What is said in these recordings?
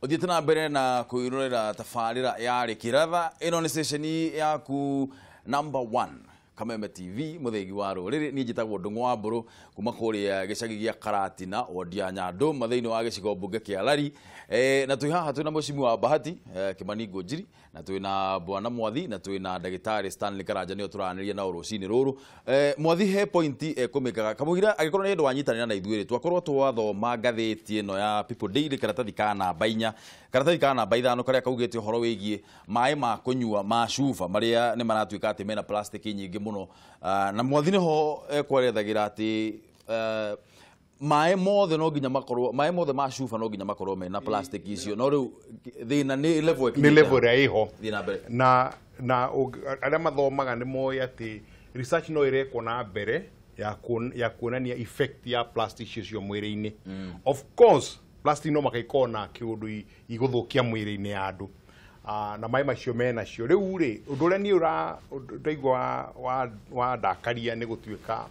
Ũthiĩte na mbere na kwĩrorera tabarĩra ya Rĩkĩratha. Ĩno nĩ ceceni yaku number 1 Kameme TV, mũthĩgi wa rũrĩrĩ. Niĩ njĩtagwo Ndung'u wa Mbũrũ kuma kũrĩa gĩcagi gĩa Karatina, wodi ya Nyandũma, thĩinĩ wa gĩcigo mbunge kĩa Lari. Na twĩ haha twĩna Mheshimiwa wa Bahati Kimani Ngũnjiri, na twĩna Bwana Mwathi, na twĩna ndagĩtarĩ Stanley Karanja, nĩo tũranĩria nao rũcinĩ rũrũ. Mwathi he pointi ekũmĩkaga kamũira angĩkorwo nĩ ũndũ wanyitanĩra na ithuĩ rĩ, twakorwo twathoma ngathĩti ĩno ya People Daily, karatathi ka namba 4, karatathi ka namba 5, karĩa kaugĩte ũhoro wĩgiĩ maĩ ma kũnyua ma cuba marĩa nĩ maratuĩka atĩ mena plastic nyingĩ mũno. Na Mwathi nĩho ekwerethagĩra atĩ maĩ mothe no nginya makorwo, maĩ mothe ma cuba no nginya makorwo mena plastic icio, no rĩu thĩna nĩ level ĩkinyĩte, nĩ level ĩrĩa ĩho. Thiĩ na mbere. Na arĩa mathomaga nĩ moĩ atĩ research no ĩrekwo na mbere ya kuonania effect ya plastic icio mwĩrĩ-inĩ. Of course plastic no makaikorwo na kĩũndũ igũthũkia mwĩrĩ-inĩ ya andũ, na maĩ macio menacio. Rĩu rĩ, ũndũ ũrĩa niĩ ũraigua wa ndakaria nĩ gũtuĩka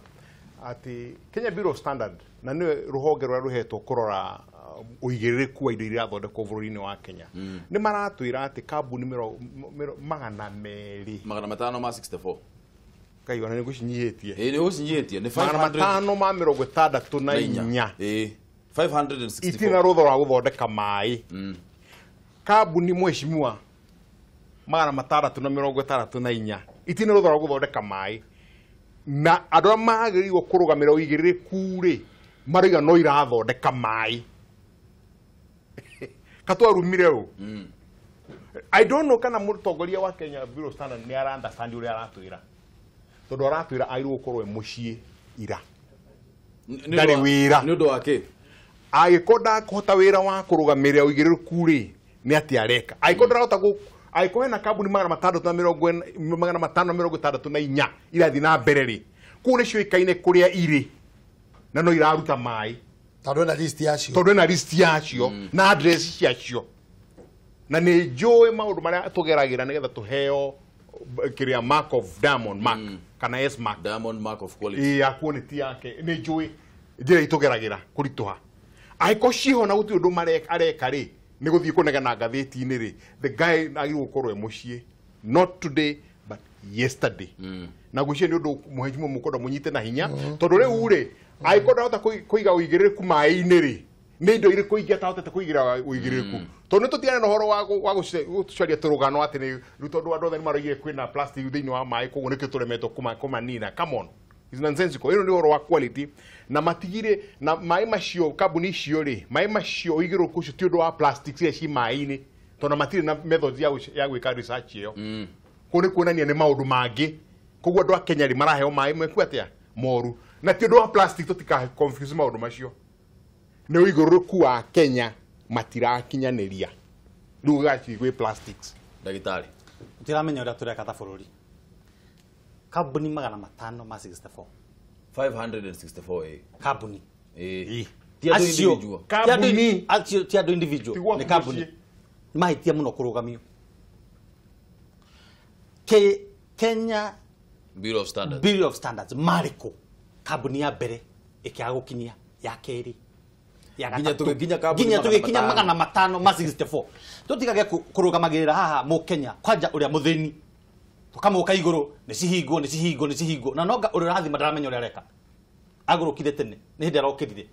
atĩ Kenya Bureau of Standard, na nĩ rũhonge rũrĩa rũhetwo kũrora ũigĩrĩrĩku wa indo iria irathondekwo bũrũri-inĩ wa Kenya, nĩ maratwĩra atĩ kambuni 200 564 Ngai ona nĩ ngũcinyihĩtie. Ĩĩ, nĩ ũcinyihĩtie, nĩ 564. Ĩĩ, 564 itirĩ na rũtha rwa gũthondeka maĩ. Kambuni mheshimiwa 664 itirĩ na rũtha rwa gũthondeka maĩ, na andũ arĩa magĩrĩirwo kũrũgamĩra ũigĩrĩrĩku rĩ marauga no irathondeka maĩ. Katwarumire ũ. I don't know kana mũtongoria wa Kenya Bureau of Standard nĩ ara understand ũrĩa aratwĩra, tondũ aratwĩra agĩrĩirwo gũkorwo e mũciĩ ira, ndarĩ wĩra. Nĩ ũndũ wa kĩ? Angĩkorwo ndakũhota wĩra wa kũrũgamĩrĩra ũigĩrĩrĩku rĩ, nĩ atĩa areka? Angĩkorwo ndarahota, angĩkorwo hena kambuni 564 irathiĩ na mbere rĩ, kũu nĩ ciũĩkaine kũrĩa irĩ na no iraruta maĩ, tondũ ena list yacio, tondũ ena list yacio na address ciacio, na nĩ njũĩ maũndũ marĩa tũgeragĩra nĩgetha tũheo kĩrĩa mark of diamond mark kana S mark, diamond mark of quality ya quality yake, nĩ njũĩ njĩra itũgeragĩra kũritũha. Angĩkorwo ciho na gũtirĩ ũndũ areka rĩ, nĩ gũthiĩ kũnegena ngathĩti-inĩ rĩ, the guy agĩrĩirwo gũkorwo e mũciĩ, not today but yesterday. Na gwĩciria nĩ ũndũ mheshimiwa mũkwenda mũnyite na hinya, tondũ rĩu rĩ, angĩkorwo ndarahota kũiga ũigĩrĩrĩku maĩ-inĩ rĩ, nĩ indo irĩkũ ingĩ atahotete kũigĩra ũigĩrĩrĩku? Tondũ nĩ tũtigane na ũhoro wa gũcaria tũrũgano atĩ nĩ rĩu tondũ andũ othe nĩ maroigire kwĩna plastic thĩinĩ wa maĩ, koguo nĩkĩo tũremetwo kũmanina. Come on, it's nonsensical. Ĩno nĩ ũhoro wa quality na matigire na maĩ macio, kambuni icio rĩ, maĩ macio ũigĩrĩrĩku ũcio ti ũndũ wa plastic iria ci maĩ-inĩ, tondũ matirĩ na methods ya gwĩka research ĩyo. Kũu nĩ kuonania nĩ maũndũ mangĩ. Koguo andũ a Kenya rĩ maraheo maĩ meku atĩa moru, na ti ũndũ wa plastic, tũtika confuse maũndũ macio. Nĩ ũigũrũrũku wa Kenya matirakinyanĩria rĩu gaci gwĩ plastics. Ndagĩtarĩ, tũtiramenya ũrĩa tũreka ta bũrũri. Kambuni 564 564 kambuni ti andũ individual, kambuni acio ti andũ individual, nĩ kambuni mahĩtia mũno kũrũgamio. Kenya Bureau of Standards, Bureau of Standards marĩkũ? Kambuni ya mbere ĩkĩaga gũkinyia, ya kerĩ, ya gatatũ, nginya tũgĩkinya 564. Tũtigage kũrũgamagĩrĩra haha mũkenya kwanja ũrĩa mũthĩni, tũkamũka igũrũ nĩ cihingwo, nĩ cihingwo, nĩ cihingwo, na nonga ũrĩa ũrathima ndaramenya ũrĩa areka. Agũrũkire tene, nĩ hĩndĩ arokĩrire,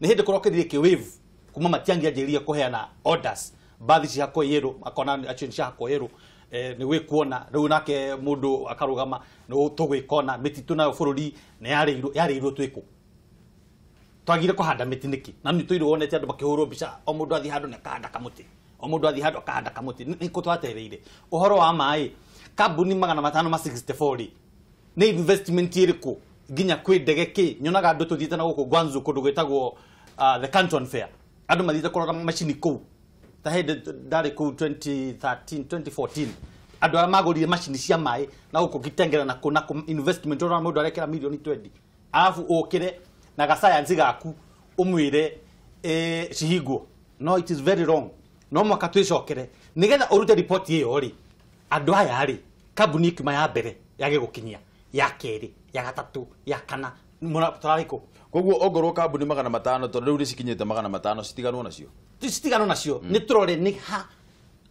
nĩ hĩndĩ kũrokĩrire kĩ-wave kuma Matiang'i anjĩrĩrie kũheana orders, mbathi cihakwo yellow, akona acio cihakwo yellow, nĩ gwĩkuona rĩu nake mũndũ akarũgama nĩ tũgwĩkona mĩtitũ nayo bũrũri nĩ yarĩirwo, yarĩirwo twĩkũ twagire kũhanda mĩtĩ nĩkĩ? Na nĩ tũirwo wonete andũ makĩhũrwo mbica, o mũndũ athiĩ handũ nĩ akahanda kamũtĩ, o mũndũ athiĩ handũ akahanda kamũtĩ. Nĩkũ twatereire ũhoro wa maĩ? Kambuni 564 rĩ, nĩ investment ĩrĩkũ nginya kwĩ ndege kĩ? Nyonaga andũ tũthiĩte na gũkũ Gwanzu kũndũ gwĩtagwo the Canton Fair, andũ mathiĩte kũrora macini kũu. Ta hĩndĩ ndarĩ kũu 2013 2014, andũ arĩa magũrire macini cia maĩ na gũkũ Kitengela na kũ na kũ, investment ũrona mũndũ arekĩra milioni 20, arabu ũkĩre na ga science gaku ũmwĩre cihingwo. No, it is very wrong. No mwaka twĩcokere nĩgetha ũrute report ĩyo rĩ, andũ aya rĩ, kambuni ĩkiuma ya mbere yage gũkinyia, ya kerĩ, ya gatatũ, ya kana, Tũrarĩ kũ? Koguo ongorwo kambuni 500 tondũ rĩu nĩcikinyĩte 500 citiganwo nacio. Citiganwo nacio nĩ tũrore nĩ ha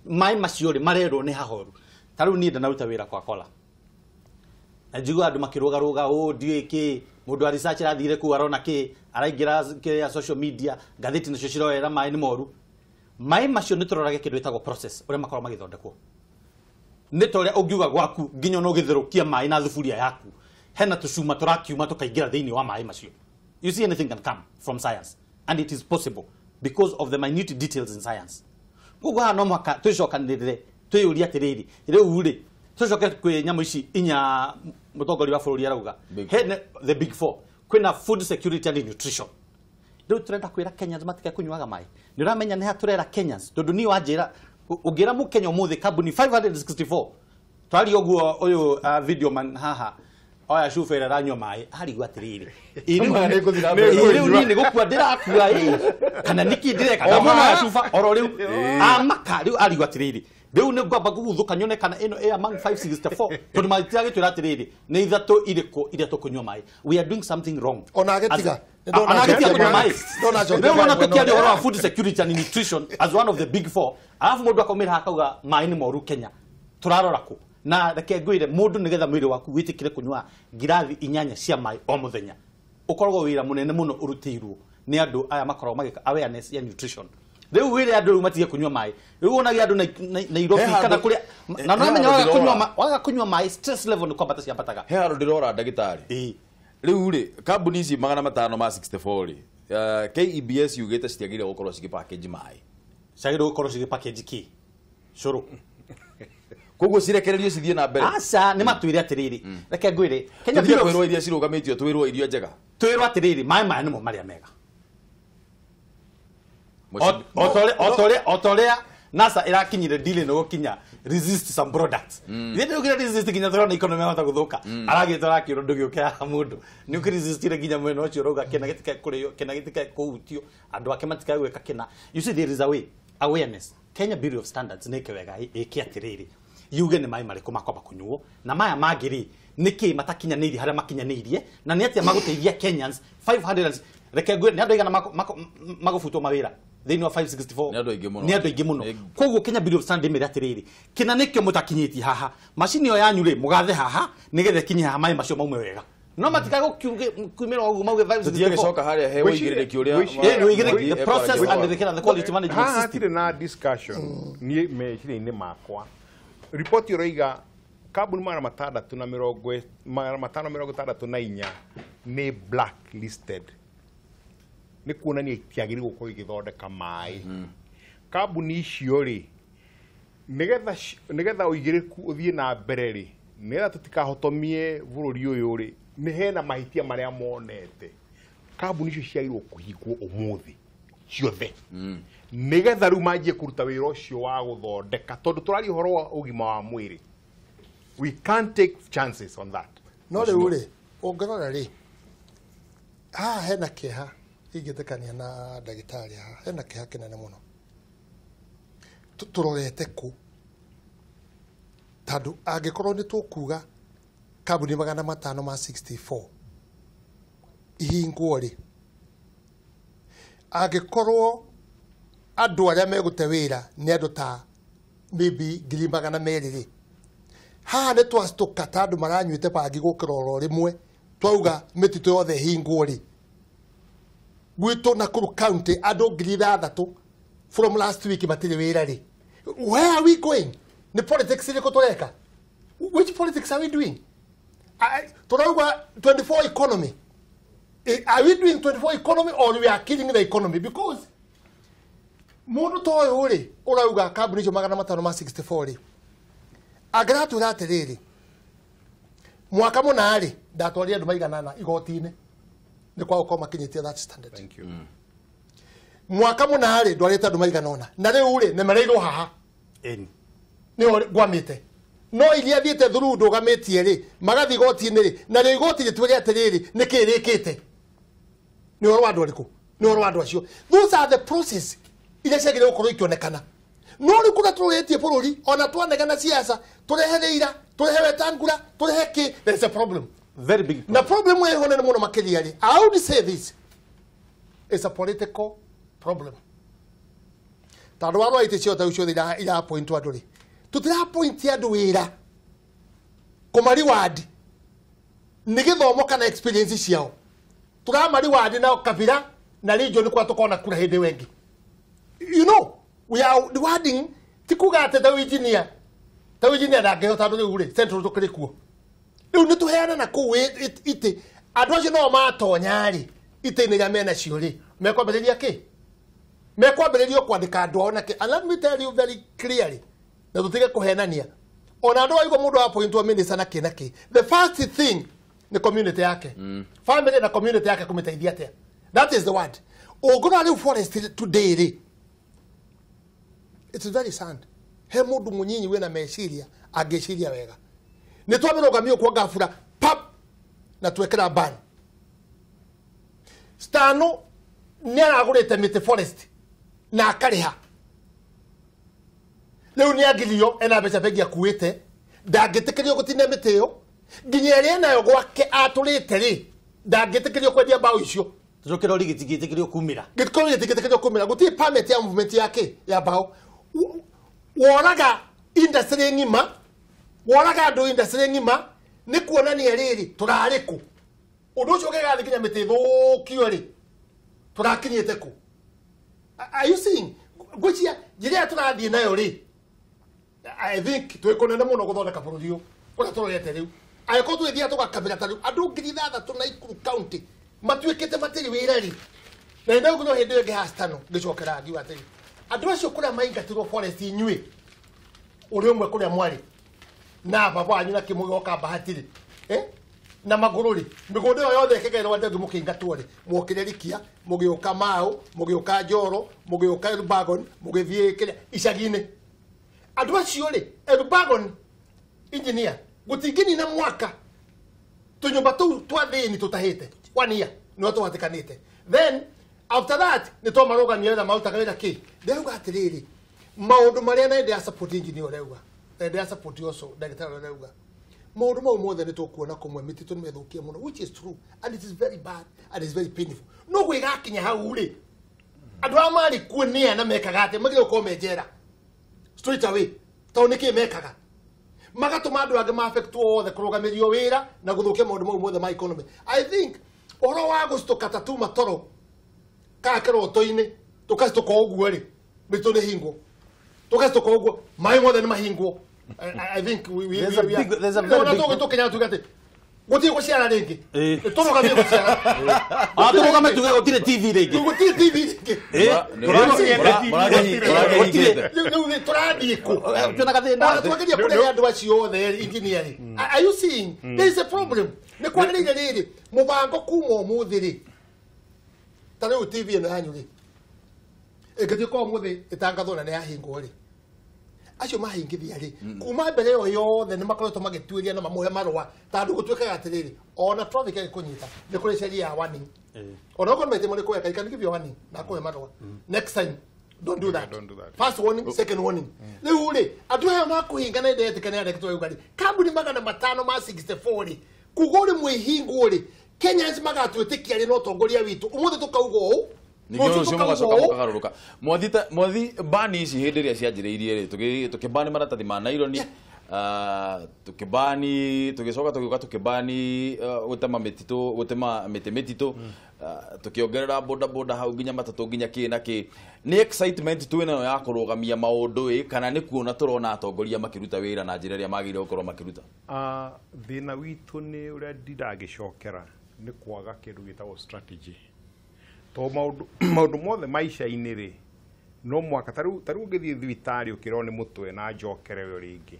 maĩ macio rĩ marerwo nĩ hahoru. Ta rĩu niĩ ndanaruta wĩra kwa Coca-Cola. Na njigua andũ makĩrũgarũga ũ ndiũĩ kĩ mũndũ wa research arathire kũu arona kĩ araingĩra kĩrĩa social media ngathĩti nacio ciroera maĩ nĩ moru. Maĩ macio nĩ tũrorage kĩndũ gĩtagwo process ũrĩa makoragwo magĩthondekwo. Nĩ ta ũrĩa ũngiuga gwaku nginya ona ũgĩtherũkia maĩ na thuburia yaku hena tũcuma tũrakiuma tũkaingĩra thĩinĩ wa maĩ macio. You see, anything can come from science, and it is possible because of the minute details in science. Koguo haha no mũhaka twĩcokanĩrĩre twĩyũrie atĩrĩrĩ rĩu rĩ tũcoke kwĩ nyamũ ici inya mũtongoria wa bũrũri arauga the big four kwĩna food security and nutrition. Rĩu tũrenda kwĩra Kenyans matige kũnyuaga maĩ. Nĩ ũramenya nĩ ha tũrera Kenyans tondũ niĩ wanjĩra ũngĩra mũkenya ũmũthĩ kambuni 564 twaria ũguo ũyũ video man haha oya cuba ĩrĩa aranyua maĩ arigua atĩrĩrĩ rĩu niĩ nĩ gũkua ndĩrakua ĩ kana nĩkĩ ndĩreka ndamona oya cuba oro rĩu amaka rĩu arigua atĩrĩrĩ rĩu nĩ ngwamba kũguthũka nyone kana ĩno ĩ among 564 tondũ matiragĩtwĩra atĩrĩrĩ nĩ ithatũ irĩkũ iria tũkũnyua maĩ. We are doing something wrong. Ona agĩtiga ona kũnyua maĩ rĩu ona tũkĩaria ũhoro wa food security and nutrition as one of the big four alafu mũndũ akaumĩra akauga maĩ nĩ moru Kenya tũrarora kũ? Na reke ngwĩre mũndũ nĩgetha mwĩrĩ waku wĩtĩkĩre kũnyua ngirathi 8 cia maĩ o mũthenya ũkoragwo wĩra mũnene mũno ũrutĩirwo nĩ andũ aya makoragwo magĩka awareness ya nutrition. Rĩu wĩre andũ rĩu matige kũnyua maĩ rĩu wonagia andũ Nairobi kana kũrĩa na nĩũramenya waga kũnyua maĩ stress level nĩ kwambata ciambataga. He handũ ndĩrora ndagĩtarĩ rĩu rĩ kambuni ici 564 rĩ KEBS yugĩte citiagĩrĩire gũkorwo cigĩ package maĩ. Ciagĩrĩirwo gũkorwo cigĩ package kĩ? Cũrũ. Koguo cirekererio cithiĩ na mbere. Aca nĩ matwĩre atĩrĩrĩ reke ngwĩre Kenya kwĩrwo iria cirũgamĩtio twĩrwo irio njega twĩrwo atĩrĩrĩ maĩ maya nĩmo marĩa mega o torĩa NASA ĩrakinyire deal ĩno gũkinya resist some products. Ithe ndũkĩra resist nginya tũrona economy yahota gũthũka aragĩtwo arakĩũrwo ndũgĩũke haha mũndũ nĩ ũkĩresistire nginya mwena ũcio ũrauga kĩna gĩtikae kũrĩo kĩna gĩtikae kũhutio andũ ake matikae gwĩka kĩna. You see, there is a way awareness. Kenya Bureau of Standards nĩ wega ĩke atĩrĩrĩ yuge nĩ maĩ marĩkũ makwamba kũnyuo na maya mangĩ rĩ nĩkĩ matakinyanĩirie harĩa makinyanĩirie na nĩ atĩa magũteithia Kenyans 500 reke ngwĩre nĩ andũ aigana magũbutwo mawĩra thĩinĩ wa 564 nĩ andũ aingĩ mũno nĩ andũ aingĩ mũno. Koguo Kenya Bureau of Standards ĩmĩre atĩrĩrĩ kĩna nĩkĩo mũtakinyĩtie haha macini ĩyo yanyu rĩ mũgathe haha nĩgetha ĩkinye haha maĩ macio maume wega no matikae gũkiumĩra ũguo mauge 564 tũtigagĩcoka harĩa he ũigĩrĩrĩki ũrĩa the process and the quality management system. Hatirĩ na discussion niĩ meciria-inĩ makwa ripoti ĩroiga kambuni 564 nĩ blacklisted nĩ kuonania itiagĩrĩirwo gũkorwo igĩthondeka maĩ. Kambuni icio rĩ nĩgetha ũigĩrĩku ũthiĩ na mbere rĩ nĩgetha tũtikahotomie bũrũri ũyũ rĩ nĩ hena mahĩtia marĩa monete. Kambuni icio ciagĩrĩirwo kũhingwo ũmũthĩ ciothe nĩgetha rĩu manjie kũruta wĩra ũcio wa gũthondeka tondũ tũraria ũhoro wa ũgima wa mwĩrĩ. We can't take chances on that. No rĩu rĩ ũngĩrora rĩ haha hena kĩeha ingĩtĩkania na ndagĩtarĩ haha hena kĩeha kĩnene mũno. Tũrorete kũ? Tondũ angĩkorwo nĩ tũkuga kambuni 564 ihingwo rĩ angĩkorwo andũ arĩa megũte wĩra nĩ andũ ta maybe 200,000 rĩ haha nĩ twacitũka ta andũ maranyuĩte bangi gũkĩra oro rĩmwe twauga mĩtitũ yothe ĩhingwo rĩ gwitũ Nakuru County andũ 6,000 from last week matirĩ wĩra rĩ where are we going? Nĩ politics ĩrĩkũ tũreka? Which politics are we doing? Tũrauga 24 economy. Are we doing 24 economy or we are killing the economy? Because mũndũ ta ũyũ rĩ ũrauga kambuni icio 564 rĩ angĩratwĩra atĩrĩrĩ mwaka mũna rĩ ndatwarire andũ maiganana igoti-inĩ nĩ kwaga gũkorwo makinyĩtie that standard. Thank you. Mwaka mũna rĩ ndwarĩte andũ maigana ũna na rĩu rĩ nemereirwo haha nĩho ngwamĩte no iria thiĩte through ndũgamĩtie rĩ magathiĩ igoti-inĩ rĩ na rĩo igoti rĩtwĩre atĩrĩrĩ nĩkĩĩ rĩkĩte nĩ ũhoro wa andũ arĩkũ nĩ ũhoro wa andũ acio. Those are the process iria ciagĩrĩirwo gũkorwo ikĩonekana. No rĩu kũrĩa tũrũrĩtie bũrũri ona twanegana siasa tũrehe rĩira tũrehe Wetangula tũrehe kĩ there is a problem. Very big problem. Na problem ĩho nene mũno makĩria rĩ, I would say this is a political problem. Tondũ warora itĩ ciothe ciothe iraappointwo andũ rĩ, tũtiraappoint andũ wĩra kũma reward nĩ gĩthomo kana experience ciao. Tũrama reward na kabira na region kũrĩa tũkona kura hĩndĩ ĩyo ĩngĩ. You know, we are rewarding ti kuga atĩ ta engineer ndangĩhota andũ rĩu rĩ central tũkĩrĩ kuo. Rĩu nĩ tũheana na kũu itĩ andũ acio no matonya rĩ itĩ-inĩ iria mena cio rĩ mekwambĩrĩria kĩ? Mekwambĩrĩria kwandĩka andũ ao na kĩ? And let me tell you very clearly, na tũtige kũhenania, ona andũ waigua mũndũ appointwo minister na kĩ na kĩ, the first thing nĩ community yake, family na community yake kũmĩteithia atĩa. That is the word. Ũngĩrora rĩu forest today rĩ, it's very sad. He mũndũ mũnyinyi wĩna meciria angĩciria wega. Nĩ twamĩrũgamia kwa ngabura pap na twekĩra ban. Stano nĩ aragũrĩte mĩtĩ forest na akarĩha. Rĩu nĩ agirio ena mbeca bengi akuĩte, ndangĩtĩkĩrio gũtinia mĩtĩ ĩyo, nginya ĩrĩa enayo gwake atũrĩte rĩ, ndangĩtĩkĩrio kwendia mbaũ icio. Tũcokera gĩtingĩtĩkĩrio kumĩra. Gĩkorwo gĩtingĩtĩkĩrio kumĩra, gũtirĩ permit ya movement yake ya mbaũ. Woraga industry ng'ima, woraga andũ industry ng'ima, nĩ kuonania rĩrĩ tũrarĩ kũ. Ũndũ ũcio ũngĩgathiĩ nginya mĩtĩ ĩthũkio rĩ, tũrakinyĩte kũ? Are you seeing? Ngwĩciria njĩra ĩrĩa tũrathiĩ nayo rĩ, I think twĩ kũnene mũno gũthondeka bũrũri ũyũ kũrĩa tũrorete rĩu. Angĩkorwo tũgĩthiaga tũgakamĩra ta rĩu andũ 6,000 Nakuru County matuĩkĩte matirĩ wĩra rĩ, na nĩ ndaugire hĩndĩ ĩyo ĩngĩ hastano ngĩcokera ngiuga atĩrĩ, andũ acio kũrĩa maingatirwo forest inyuĩ ũrĩ ũmwe kũrĩa mwarĩ na baba wanyu na kĩmũgĩoka bahati rĩ, na magũrũ rĩ, mĩgũnda ĩyo yothe ĩkĩgaĩrwo andũ angĩ mũkĩingatwo rĩ, mwokire Rikia, mũgĩũka Mau, mũgĩũka Njoro, mũgĩũka Elbagon, mũgĩthiĩ kĩrĩa icagi-inĩ. Andũ acio rĩ, Elbagon engineer gũtingĩnina mwaka tũnyũmba tũu twa thĩni tũtahĩte 1 year nĩo tũhatĩkanĩte. Then after that nĩ twamarũgamia wĩra marutaga wĩra kĩ. Ndĩrauga atĩrĩrĩ, maũndũ marĩa na ndĩra support engineer ũrauga, na ndĩra support also ndagĩtarĩ ũrauga, maũndũ mau mothe nĩ tũkuona kũmwe mĩtitũ nĩ mĩthũkie mũno, which is true and it is very bad and it's very painful. No gwĩgakinya hau rĩ, andũ arĩa marĩ kuo nĩ ana mekaga atĩa? Magĩrĩirwo gũkorwo me njera straight away, tondũ nĩkĩ mekaga? Magatũma andũ angĩ ma-affectwo othe kũrũgamĩrio wĩra na gũthũkia maũndũ mau mothe ma economy. I think ũhoro wa gũcitũka ta tuma toro kana kĩroto-inĩ tũkacitũka ũguo rĩ, mĩtitũ nĩ hingwo, tũgacitũka ũguo maĩ mothe nĩ mahingwo. I think we there's a very big tũkenya tuge atĩ gũtirĩ gũciara rĩngĩ, tũrũgamie gũciara, tũrũgame tuge gũtirĩ TV rĩngĩ, gũtirĩ TV rĩngĩ, rĩu tũrathiĩ kũ? Twĩna gathĩna. Twageria kũrehe andũ acio othe engineer rĩ. Are you seeing there is a problem? Nĩ kwagĩrĩire rĩrĩ mũbango kuma ũmũthĩ rĩ, ta rĩu TV ĩno yanyu rĩ, ĩngĩtuĩka ũmũthĩ ĩtangathwo na nĩ yahingwo rĩ, acio mahingithia rĩ, kuma mbere ĩyo yothe nĩ makoretwo magĩtuĩria na mamũhe marũa, tondũ gũtuĩkaga atĩrĩrĩ, ona traffic ĩgĩkũnyita nĩ kũrĩ sheria ya warning. Ona okorwo maitĩ marĩ kũweka, you can give you warning na akũhe marũa. Next time don't do that. First warning, second warning. Rĩu rĩ, andũ aya makũhinga na ndetĩkania na ndagĩtarĩ rĩ, kambuni 564 rĩ, kuga ũrĩ mwĩhingwo rĩ, Kenyans magatwĩtĩkia rĩ na ũtongoria witũ ũmũthĩ tũkauga ũũ, ningĩ ũcio mũgacoka mũkagarũrũka. Mwathi bani ici hĩndĩ ĩrĩa cianjĩrĩirie rĩ, tũkĩbani maratathi ma naironi, tũkĩbani, tũgĩcoka tũgĩũka tũkĩbani gũtema mĩtitũ, gũtema mĩtĩ mĩtitũ, tũkĩongerera boda boda hau nginya matatũ nginya kĩ na kĩ. Nĩ excitement twĩ nayo ya kũrũgamia maũndũ ĩ, kana nĩ kuona tũrona atongoria makĩruta wĩra na njĩra ĩrĩa magĩrĩire gũkorwo makĩruta? Thĩna witũ nĩ ũrĩa ndindangĩcokera nĩ kwaga kĩndũ gĩtagwo strategy. Tondũ maũndũ mothe maica-inĩ rĩ, no mwaka ta rĩu ũngĩthiĩ thibitarĩ ũkĩrwo nĩ mũtwe na njokere we rĩngĩ,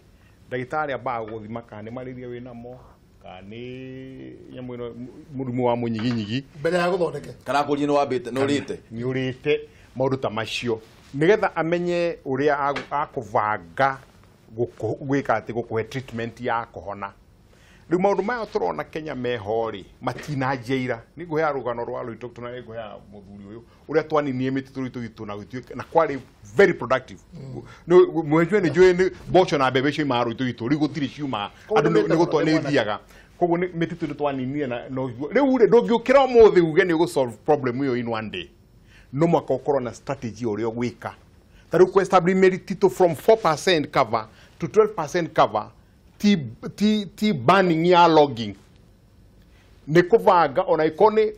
ndagĩtarĩ ambaga gũthima kana nĩ malaria wĩnamo, kana nĩ nyamũ ĩno mũrimũ wa mũnyiginyigi mbere ya gũthondeke, kana akũrie nĩ wambĩte nĩ ũrĩte, nĩ ũrĩte, maũndũ ta macio, nĩgetha amenye ũrĩa akũbanga gwĩka atĩ gũkũhe treatment ya kũhona. Rĩu maũndũ maya tũrona Kenya meho rĩ, matinanjĩira. Nĩ ngũheaga rũgano rwa Loitoktok na nĩ ngũheaga mũthuri ũyũ ũrĩa twaninie mĩtitũ Loitoktok na gũtuĩka na kwarĩ very productive. Mwenjwe nĩ njũĩ nĩ mboco na mbembe ciumaga Loitoktok, rĩu gũtirĩ ciumaga, andũ nĩ gũtwa nĩ ithiaga. Koguo mĩtitũ nĩ twaninire na rĩu rĩ ndũngĩũkĩra ũmũthĩ uge nĩ ũgũ-solve problem ĩyo in one day. No mũhaka ũkorwo na strategy ũrĩa ũgwĩka. Ta rĩu kũ establish mĩtitũ from 4% cover to 12% cover ti banning ya logging. Nĩ kũbanga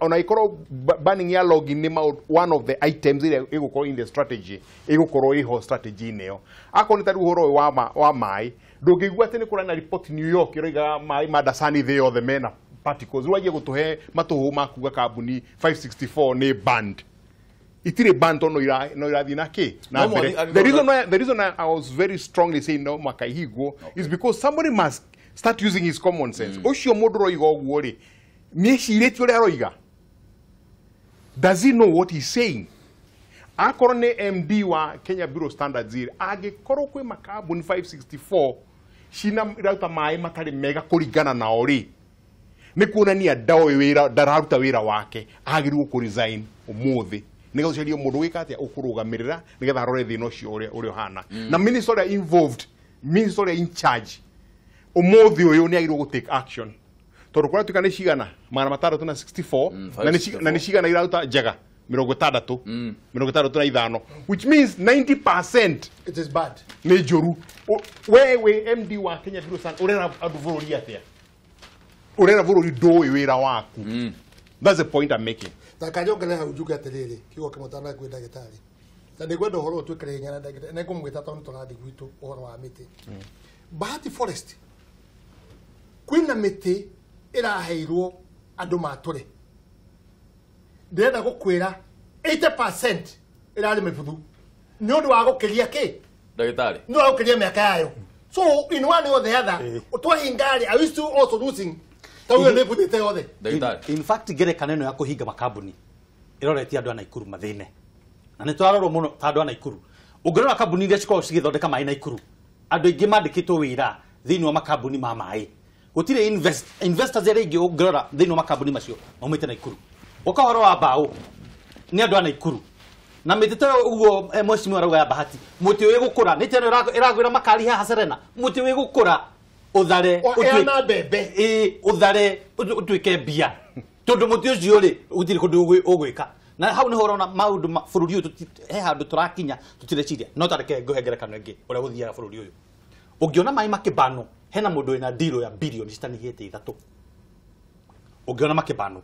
ona ikorwo banning ya logging nĩ one of the items ĩrĩa ĩgũkorwo in the strategy, ĩgũkorwo ĩho strategy-inĩ ĩyo. Akorwo nĩ ta rĩu ũhoro ũyũ wa maĩ, ndũngĩigua atĩ nĩ kũrĩ na report New York ĩroiga maĩ ma Dasani thĩ yothe mena particles. Rĩu wanjie gũtũhe matũhũ ma kuga kambuni 564 nĩ banned. Itirĩ banned tondũ no irathiĩ na kĩ? Na mbere. The reason I was very strongly saying no mũhaka ihingwo is because somebody must start using his common sense. Ũcio mũndũ ũroiga ũguo rĩ, nĩecirĩtie ũrĩa aroiga? Does he know what he's saying? Akorwo nĩ MD wa Kenya Bureau of Standards rĩ, angĩkorwo kwĩ makambuni 564 cina iraruta maĩ matarĩ mega kũringana nao rĩ, nĩ kuonania ndoĩ wĩra, ndararuta wĩra wake, agĩrĩirwo kũ resign ũmũthĩ nĩgetha ũcarie mũndũ wĩka atĩa ũkũrũgamĩrĩra nĩgetha arore thĩna ũcio ũrĩa ũhana. Na minister ũrĩa involved, minister ũrĩa in charge ũmũthĩ ũyũ nĩ agĩrĩirwo gũ take action. Tondũ kũratuĩka nĩ cigana 664 na nĩ cigana iraruta njega 65 65, which means 90% it is bad. Nĩ njũru. We wĩ MD wa Kenya Bureau of Standards ũrera andũ bũrũri atĩa? Ũrera bũrũri ndũĩ wĩra waku. That's the point I'm making. Na kanyongerera hau njuge atĩrĩrĩ, kiugo kĩmwe tanakwĩ ndagĩtarĩ. Na nĩngwenda ũhoro ũyũ twĩkĩre hinya na ndagĩtarĩ, na nĩngũmwĩta tondũ nĩtũrathiĩ gwitũ ũhoro wa mĩtĩ. Bahati Forest kwĩna mĩtĩ ĩraheirwo andũ matũre. Ndĩrenda gũkwĩra 80% ĩrarĩ mĩbuthu nĩ ũndũ wa gũkĩria kĩ? Ndagĩtarĩ. Nĩ wa gũkĩria mĩaka yayo. So in one or the other, twahinga rĩ, are we still also losing? Ta ũyũ nĩ ĩbuthĩte yothe. Ndagĩtarĩ. In fact ngerekano ĩno ya kũhinga makambuni ĩroretie andũ a Naikuru mathĩne. Na nĩ tũrarorwo mũno ta andũ a Naikuru. Ũngĩrora kambuni iria cikoragwo cigĩthondeka maĩ Naikuru, andũ aingĩ mandĩkĩtwo wĩra thĩinĩ wa makambuni ma maĩ. Gũtirĩ investors arĩa aingĩ ũngĩrora thĩinĩ wa makambuni macio maumĩte Naikuru. Ũka ũhoro wa mbaũ nĩ andũ a Naikuru. Na mĩtĩ ta ũguo mheshimiwa arauga ya Bahati, mũtĩ ũyũ gũkũra nĩ teno ĩragwĩra makari haha Serena, mũtĩ ũyũ gũkũra ũthare ũheana mbembe, ũthare ũtuĩke mbia, tondũ mũtĩ ũcio rĩ gũtirĩ kũndũ ũgwĩka. Na hau nĩho ũrona maũndũ bũrũri ũyũ he handũ tũrakinya tũtireciria. No ta reke ngũhe ngerekano ĩngĩ ũrĩa gũthiaga bũrũri ũyũ. Ũngĩona maĩ makĩbanwo, hena mũndũ wĩna deal ya bilioni citanihĩte 3. Ũngĩona makĩbanwo,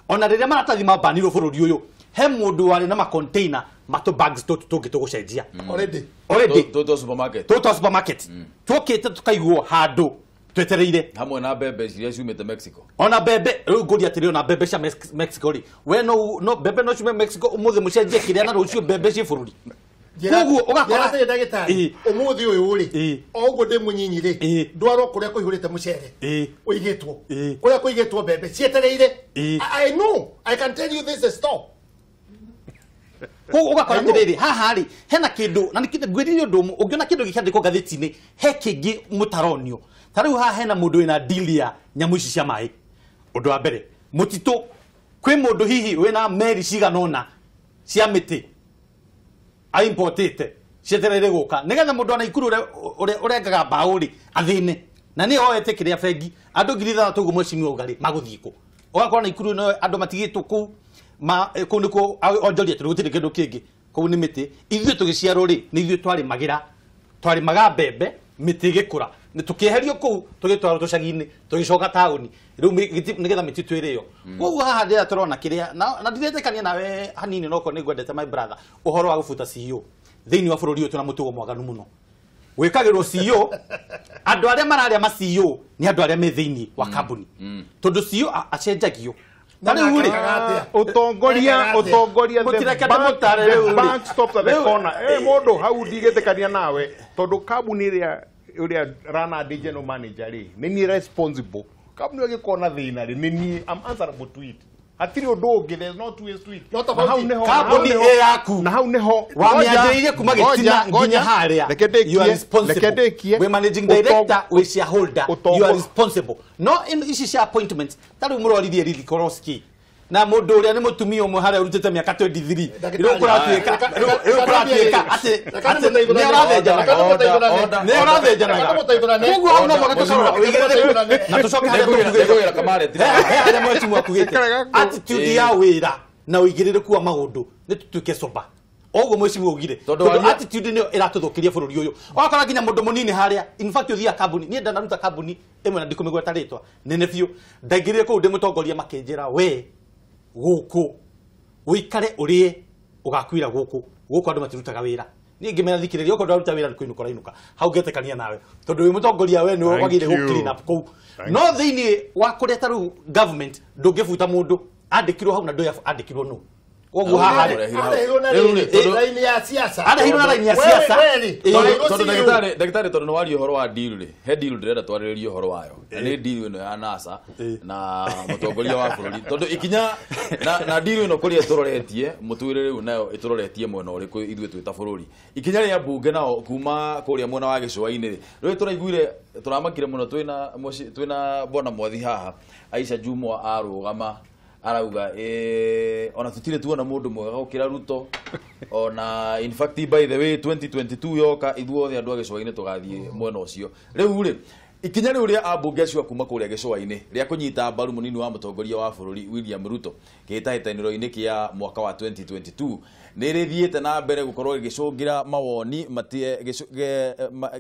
ona rĩrĩa maratathi mabanirwo bũrũri ũyũ, he mũndũ warĩ na macontainer matũ bags tũtũ tũngĩ tũgũcenjia. Already. Already. Tũtũ supermarket. Tũtũ supermarket. Tũkĩte tũkaigwo handũ twetereire. Hamwe na mbembe iria ciumĩte Mexico. Ona mbembe, rĩu ngũria atĩrĩ, ona mbembe cia Mexico rĩ, we no mbembe no ciume Mexico ũmũthĩ mũcenjie kĩrĩa na rũciũ mbembe ciĩ bũrũri. Koguo ũgakora atĩ ndagĩtarĩ ũmũthĩ ũyũ rĩ, o ũguo ndĩ mũnyinyi rĩ, ndwarwo kũrĩa kũihũrĩte mũcere ũigĩtwo, kũrĩa kũigĩtwo mbembe cietereire. I know, I can tell you this is stop. Koguo ũgakora atĩrĩrĩ, haha rĩ hena kĩndũ na ngwĩrire ũndũ ũmwe, ũngĩona kĩndũ gĩkĩandĩkwo ngathĩti-inĩ he kĩngĩ mũtaronio. Ta rĩu haha hena mũndũ wĩna deal ya nyamũ ici cia maĩ. Ũndũ wa mbere, mũtitũ, kwĩ mũndũ hihi wĩna meri cigana ũna cia mĩtĩ aimportĩte cietereire gũka nĩgetha mũndũ wa Naikuru ũrĩa ũrengaga mbaũ rĩ athĩne. Na nĩ oete kĩrĩa bengi andũ 6,000 ũguo mheshimiwa auga rĩ magũthiĩ kũ? Ũgakora Naikuru no andũ matigĩtwo kũu, kũu nĩkuo onjoria tondũ gũtirĩ kĩndũ kĩngĩ, kũu nĩ mĩtĩ. Ithuĩ tũgĩciarwo rĩ nĩ ithuĩ twarĩmagĩra, twarĩmaga mbembe, mĩtĩ ĩgĩkũra, nĩ tũkĩeherio kũu tũgĩtwarwo tũcagi-inĩ, tũgĩcoka taũni rĩu nĩgetha mĩtitũ ĩrĩo. Koguo haha rĩrĩa tũrona kĩrĩa na ndiretĩkania nawe hanini, no okorwo nĩ ngwendete my brother, ũhoro wa gũbuta CEO thĩinĩ wa bũrũri ũyũ twĩna mũtugo mwaganu mũno. Gwĩkagĩrwo CEO, andũ arĩa mararĩa ma CEO nĩ andũ arĩa me thĩinĩ wa kambuni, tondũ CEO acenjagio. Ũtongoria the bank stops at the corner. Mũndũ hau ndigĩtĩkania nawe tondũ kambuni ĩrĩa ũrĩa rana ndĩ general manager rĩ, nĩ niĩ responsible. Kambuni ĩyo ĩngĩkorwo na thĩna rĩ, nĩ niĩ, I'm answerable to it. Hatirĩ ũndũ ũngĩ, there's no two ways to it. Na hau nĩho kambuni ĩ yaku. Na hau nĩho wamĩanjĩrĩirie kuma gĩtina nginya harĩa. You are responsible. Reke ndĩkie. Wĩ managing director, wĩ shareholder, you are responsible. No ici cia appointments, ta rĩu mũroririe Lily Koroski. Na mũndũ ũrĩa nĩ mũtumia ũmwe harĩa ũrutĩte mĩaka 23 rĩu kũratuĩka atĩ nĩ arathĩnjanaga koguo hau no mũhaka tũkarora ũigĩrĩrĩku na tũcoke harĩa mheshimiwa akugĩte attitude ya wĩra na ũigĩrĩrĩku wa maũndũ nĩ tũtuĩke sober oguo mheshimiwa ugire tondu attitude niyo iratuthukiria bururi uyu wakora nginya mundu munini haria in fact uthia kambuni nie ndanaruta kambuni imwe na ndikumigweta ritwa nene biu ndaingirire kuu ndi mutongoria makinjira we guku uikare urie ugakuira guku guku andu matirutaga wira nie ngimera thikiriria okorwo ndaruta wira kuinuka rainuka hau ngetekania nawe tondu wi mutongoria we ni wagire gu clean up kuu no thiini wa kuria ta riu government ndungibuta mundu andikirwo hau na ndu andikirwo no koguo haha raini ya siasa arehirwo na raini ya siasa tondu ndagitari tondu ni waria uhoro wa deal ri he deal ndirenda twarĩrĩrie ũhoro wayo na nĩ deal ĩno ya NASA na mũtongoria wa bũrũri tondu ikinya na deal ĩno kũrĩa ĩtũroretie mũtwĩre rĩu nayo ĩtũroretie mwena ũrĩkũ ithuĩ twĩ ta bũrũri ikinya rĩa mbunge nao kuma kũrĩa mwena wa gĩcũa-inĩ rĩ rĩu tũraiguire tũramakire mũno twĩna bwana Mwathi haha Aisha Jumwa arũgama arauga ona tutire tuona mundu mwega gukira Ruto ona in fact by the way 2022 yoka ithuothe andu a gĩcũa-inĩ tũgathiĩ mwena ũcio rĩu rĩ ikinya rĩu rĩa ambunge acio kuma kũrĩa gĩcũa-inĩ rĩa kũnyita mbaru mũnini wa mũtongoria wa bũrũri William Ruto kĩhĩtahĩtanĩro-inĩ kĩa mwaka wa 2022 nĩ rĩthiĩte na mbere gũkorwo rĩgĩcũngĩra mawoni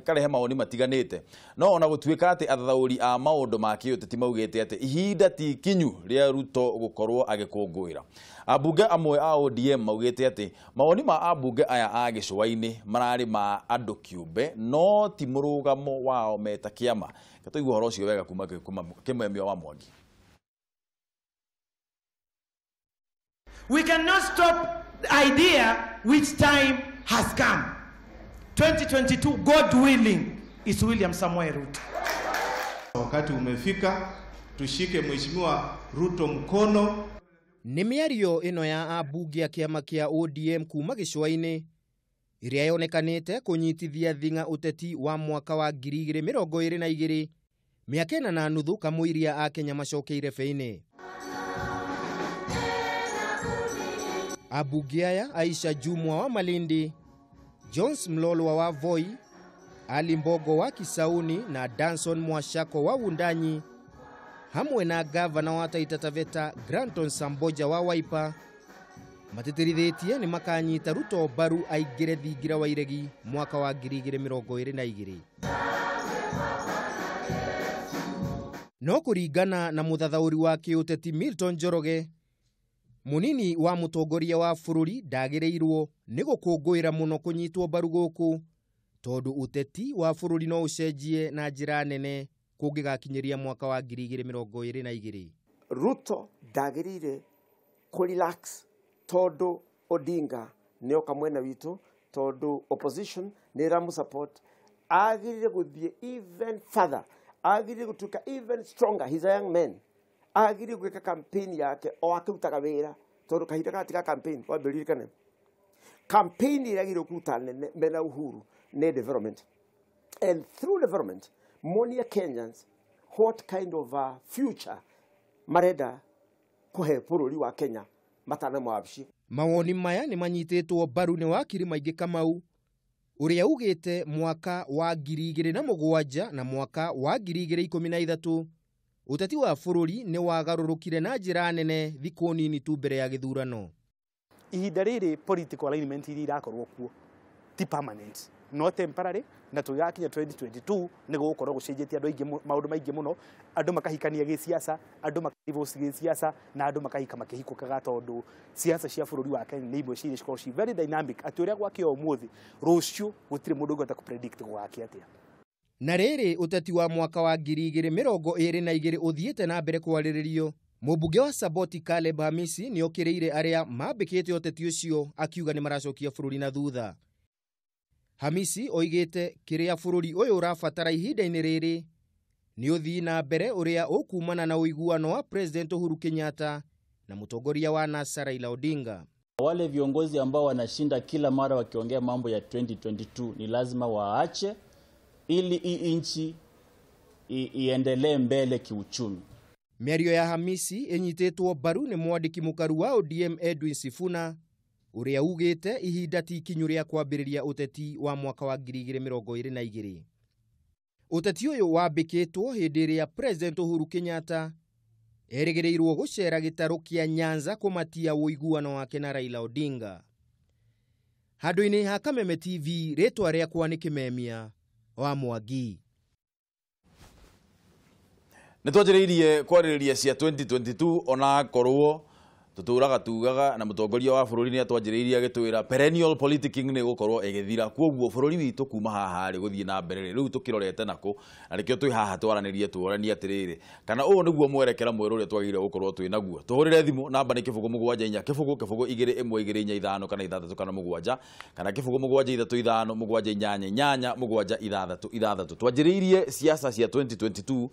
karehe mawoni matiganĩte no ona gũtuĩka atĩ athathaũri a maũndũ ma kĩũteti maugĩte atĩ ihinda ti kinyu rĩa Ruto gũkorwo agĩkũngũĩra ambunge amwe a ODM maugĩte atĩ mawoni ma ambunge aya a gĩcũa-inĩ mararĩ ma andũ kĩũmbe no ti mũrũgamo wao meta kĩama tũigua ũhoro ũcio wega kuma kĩmemio wa Mwangi. We cannot stop the idea which time has come. 2022, God willing, is William Samoei Ruto. Wakati umefika tushike Mheshimiwa Ruto mkono. Nĩ mĩario ĩno ya ambunge a kĩama kĩa ODM kuma gĩcũa-inĩ ĩrĩa yonekanĩte kũnyitithia thing'a ũteti wa mwaka wa 2022 mĩaka ĩna na nuthu kamũiria a Kenya macokeire beinĩ. Ambunge aya Aisha Jumwa wa Malindi, Jones Mlolwa wa Voi, Ali Mbogo wa Kisauni na Danson Mwashako wa Wundanyi hamwe na gavana wa Taita Taveta Granton Samboja wa Wiper matĩtĩrithĩtie nĩ makanyita Ruto mbaru aingĩre thingira wa iregi mwaka wa 2022. No kũringana na mũthathaũri wa kĩũteti Milton Njoroge, mũnini wa mũtongoria wa bũrũri ndagĩrĩirwo nĩ gũkũngũĩra mũno kũnyitwo mbaru gũkũ tondũ ũteti wa bũrũri no ũcenjie na njĩra nene kũngĩgakinyĩria mwaka wa 2022. Ruto ndagĩrĩire kũrelax tondu Odinga nĩoka mwena witũ tondu opposition nĩ ĩramũ support agĩrĩire gũthiĩ even further, agĩrĩire gũtuĩka even stronger. He's a young man, agĩrĩire gwĩka campaign yake o akĩrutaga wĩra tondu kahinda gaka ti ga campaign wambĩrĩrikane campaign ĩrĩa agĩrĩire kũruta nene mena Uhuru nĩ development, and through development monia Kenyans what kind of a future marenda kũhe bũrũri wa Kenya matana mawabici. Mawoni maya nĩ manyitĩtwo mbaru nĩ wakiri Maingĩ Kamau ũrĩa ugĩte mwaka wa 2007 na mwaka wa 2013 ũteti wa bũrũri nĩ wagarũrũkire na njĩra nene thikũ nini tu mbere ya gĩthurano. Ihinda rĩrĩ political alignment iria irakorwo kuo ti permanent no temporary, na tũgĩgakinya 2022 nĩ gũgũkorwo gũcenjetie andũ aingĩ maũndũ maingĩ mũno, andũ makahikania gĩsiasa, andũ makadivorce gĩsiasa na andũ makahika makĩhikũkaga tondũ siasa cia bũrũri wa Kenya nĩ imwe cia cikoragwo ci very dynamic atĩ ũrĩa gwakĩa ũmũthĩ rũciũ gũtirĩ mũndũ ũngĩhota kũpredict gũgakĩa atĩa. Na rĩrĩ ũteti wa mwaka wa 2022 ũthiĩte na mbere kwarĩrĩrio, mũmbunge wa Saboti Caleb Hamisi nĩokĩrĩire arĩa mambĩkĩte ũteti ũcio akiuga nĩ maracokia bũrũri na thutha. Hamisi oigĩte kĩrĩa bũrũri ũyũ ũrabatara ihinda-inĩ rĩrĩ nĩ ũthii na mbere ũrĩa ũkumana na ũiguano wa President Uhuru Kenyatta na mũtongoria wa NASA Raila Odinga. Wale viongozi ambao wanashinda kila mara wakiongea mambo ya 2022 ni lazima waache ili hii nchi iendelee mbele kiuchumi. Mĩario ya Hamisi ĩnyitĩtwo mbaru nĩ mwandĩki mũkaru wa ODM Edwin Sifuna ũrĩa ugĩte ihinda ti ikinyu rĩa kwambĩrĩria ũteti wa mwaka wa 2022. Ũteti ũyũ wambĩkĩtwo hĩndĩ ĩrĩa President Uhuru Kenyatta erĩgĩrĩirwo gũcera gĩtarũ kĩa Nyanza kũmatia ũiguano wake na Raila Odinga. Handũ-inĩ ha Kameme TV, rĩtwa rĩakwa nĩ Kĩmemia wa Mwangi. Nĩ twanjĩrĩirie kwarĩrĩria cia 2022 ona korwo tuturaga tugaga na mutongoria wa bururi ni atwanjĩrĩirie agĩtwĩra perennial politicking nĩ gũkorwo ĩgĩthira, kwoguo bururi witũ kuma haha rĩ gũthiĩ na mbere rĩ rĩu tũkĩrorete nako na nĩkĩo twĩ haha twaranĩrie tuoranie atĩrĩrĩ kana ũũ nĩguo mwerekera mwerũ ũrĩa twagĩrĩire gũkorwo twĩ naguo. Tũhũrĩre thimũ namba nĩ 0 7 4 0 0 2 1 2 4 5 kana 6 kana 7 kana 0 7 3 5 7 8 8 7 6 6. Twanjĩrĩirie siasa cia 2022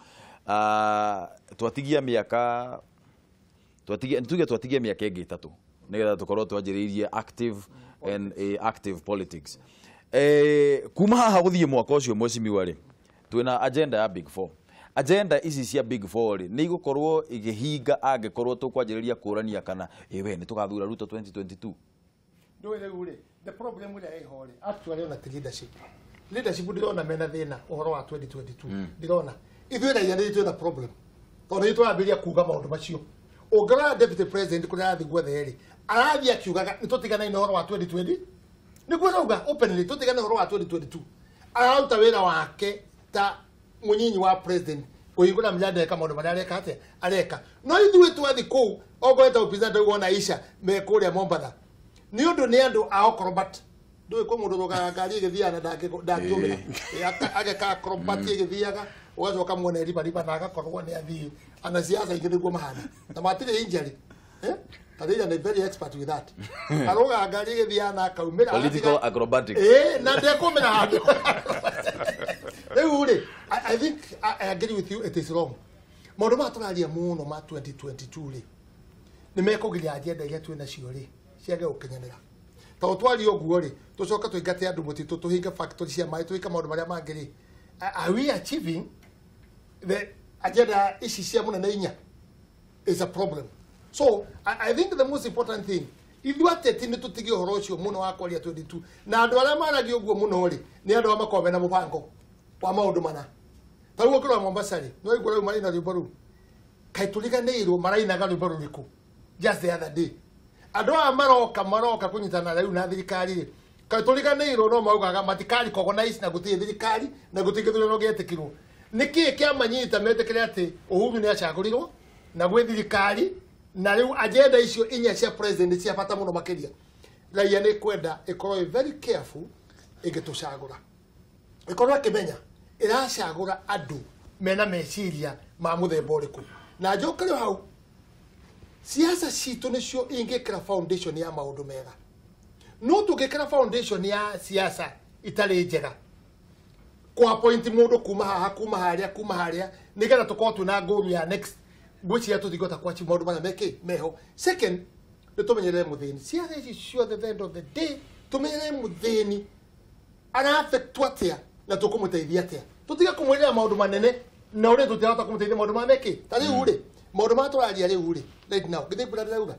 twatigia mĩaka twatigia mĩaka ĩngĩ ĩtatũ nĩgetha tũkorwo twanjĩrĩirie active and active politics. Kuma haha gũthiĩ mwaka ũcio mwecimiwa rĩ twĩna agenda ya Big Four. Agenda ici cia Big Four rĩ nĩ igũkorwo igĩhinga angĩkorwo tũkwanjĩrĩria kũrania kana ĩwe nĩ tũgathura Ruto 2022. Ndũĩ rĩu rĩ the problem ĩrĩa ĩho rĩ actually ona ti leadership. Leadership ndĩrona mena thĩna ũhoro wa 2022 ndĩrona ithuĩ raia nĩ twĩna problem tondũ nĩ twambĩrĩria kuga maũndũ macio. Ũngĩrora deputy president kũrĩa arathiĩ guothe rĩ arathiĩ akiugaga nĩ tũtigane na ũhoro wa 2020 nĩguo arauga openly tũtigane ũhoro wa 2022. Araruta wĩra wake ta mũnyinyi wa president kũhingũra mĩrandi eka maũndũ marĩa areka atĩa areka. No ithuĩ twathiĩ kũu okorwo ta upinzani ndauga Aisha me kũrĩa Mombatha nĩ ũndũ nĩ andũ a acrobat. Ndũĩ kwĩ mũndũ ũrũgaga ngari ĩgĩthiaga na ndangĩũmĩra ageka acrobat ĩgĩthiaga ũgacoka muone riba na agakorwo nĩ athiĩ. Ana siasa ingĩ nĩguo mahana na matirĩ injury Tadija ni very expert with that. Aroga ngari ĩgĩthiaga na akaumĩra political acrobatics na ndekũmĩra handũ. Rĩu rĩ I think I agree with you, it is wrong. Maũndũ maya tũraria mũno ma 2022 rĩ nĩ mekũgiria agenda iria twĩ nacio rĩ ciage gũkinyanĩra. Tondũ twaria ũguo rĩ tũcoke tũingate andũ mũtitũ tũhinge factory cia maĩ twĩke maũndũ marĩa mangĩ rĩ are we achieving the agenda ici cia mũnene inya is a problem. So I think the most important thing ithuĩ ateti nĩ tũtige ũhoro ũcio mũno wa kwaria 22 na andũ arĩa maragia ũguo mũno rĩ nĩ andũ arĩa makoragwo mena mũbango wa maũndũ mana. Ta rĩu ũngĩrora Mombasa rĩ no ũigua rĩu maraina rwĩmbo rũu kaĩ tũriganĩirwo marainaga rwĩmbo rũrĩkũ just the other day. Andũ aya maroka kũnyitana rĩu na thirikari rĩ kaĩ tũriganĩirwo no maugaga matikari recognize na gũtirĩ thirikari na gũtirĩ gĩthurano gĩetĩkĩrwo. Nĩkĩĩ kĩamanyita metĩkĩre atĩ Uhuru nĩ acagũrirwo na gwĩ thirikari na rĩu agenda icio inya cia president cia bata mũno makĩria. Raia nĩ kwenda ĩkorwo ĩ very careful ĩngĩtũcagũra ĩkorwo ĩkĩmenya ĩracagũra andũ mena meciria ma mũthemba ũrĩkũ. Na njokere hau siasa citũ nĩcio ingĩkĩra foundation ya maũndũ mega. No tũngĩkĩra foundation ya siasa itarĩ njega kwa appoint mũndũ kuma haha kuma harĩa kuma harĩa nĩgetha tũkorwo twĩna goal ya next ngwĩciria tũtingĩhota kwachi maũndũ marĩa mekĩ meho. Second nĩ tũmenyerere mũthĩni. Siasa ici ciothe the end of the day tũmenyerere mũthĩni ara-affectwo atĩa na tũkũmũteithia atĩa. Tũtige kũmwĩrĩra maũndũ manene na ũrĩa tũtirahota kũmũteithia maũndũ marĩa mekĩ. Ta rĩu rĩ maũndũ marĩa tũraria rĩu rĩ right now githĩ mbura ndĩrauga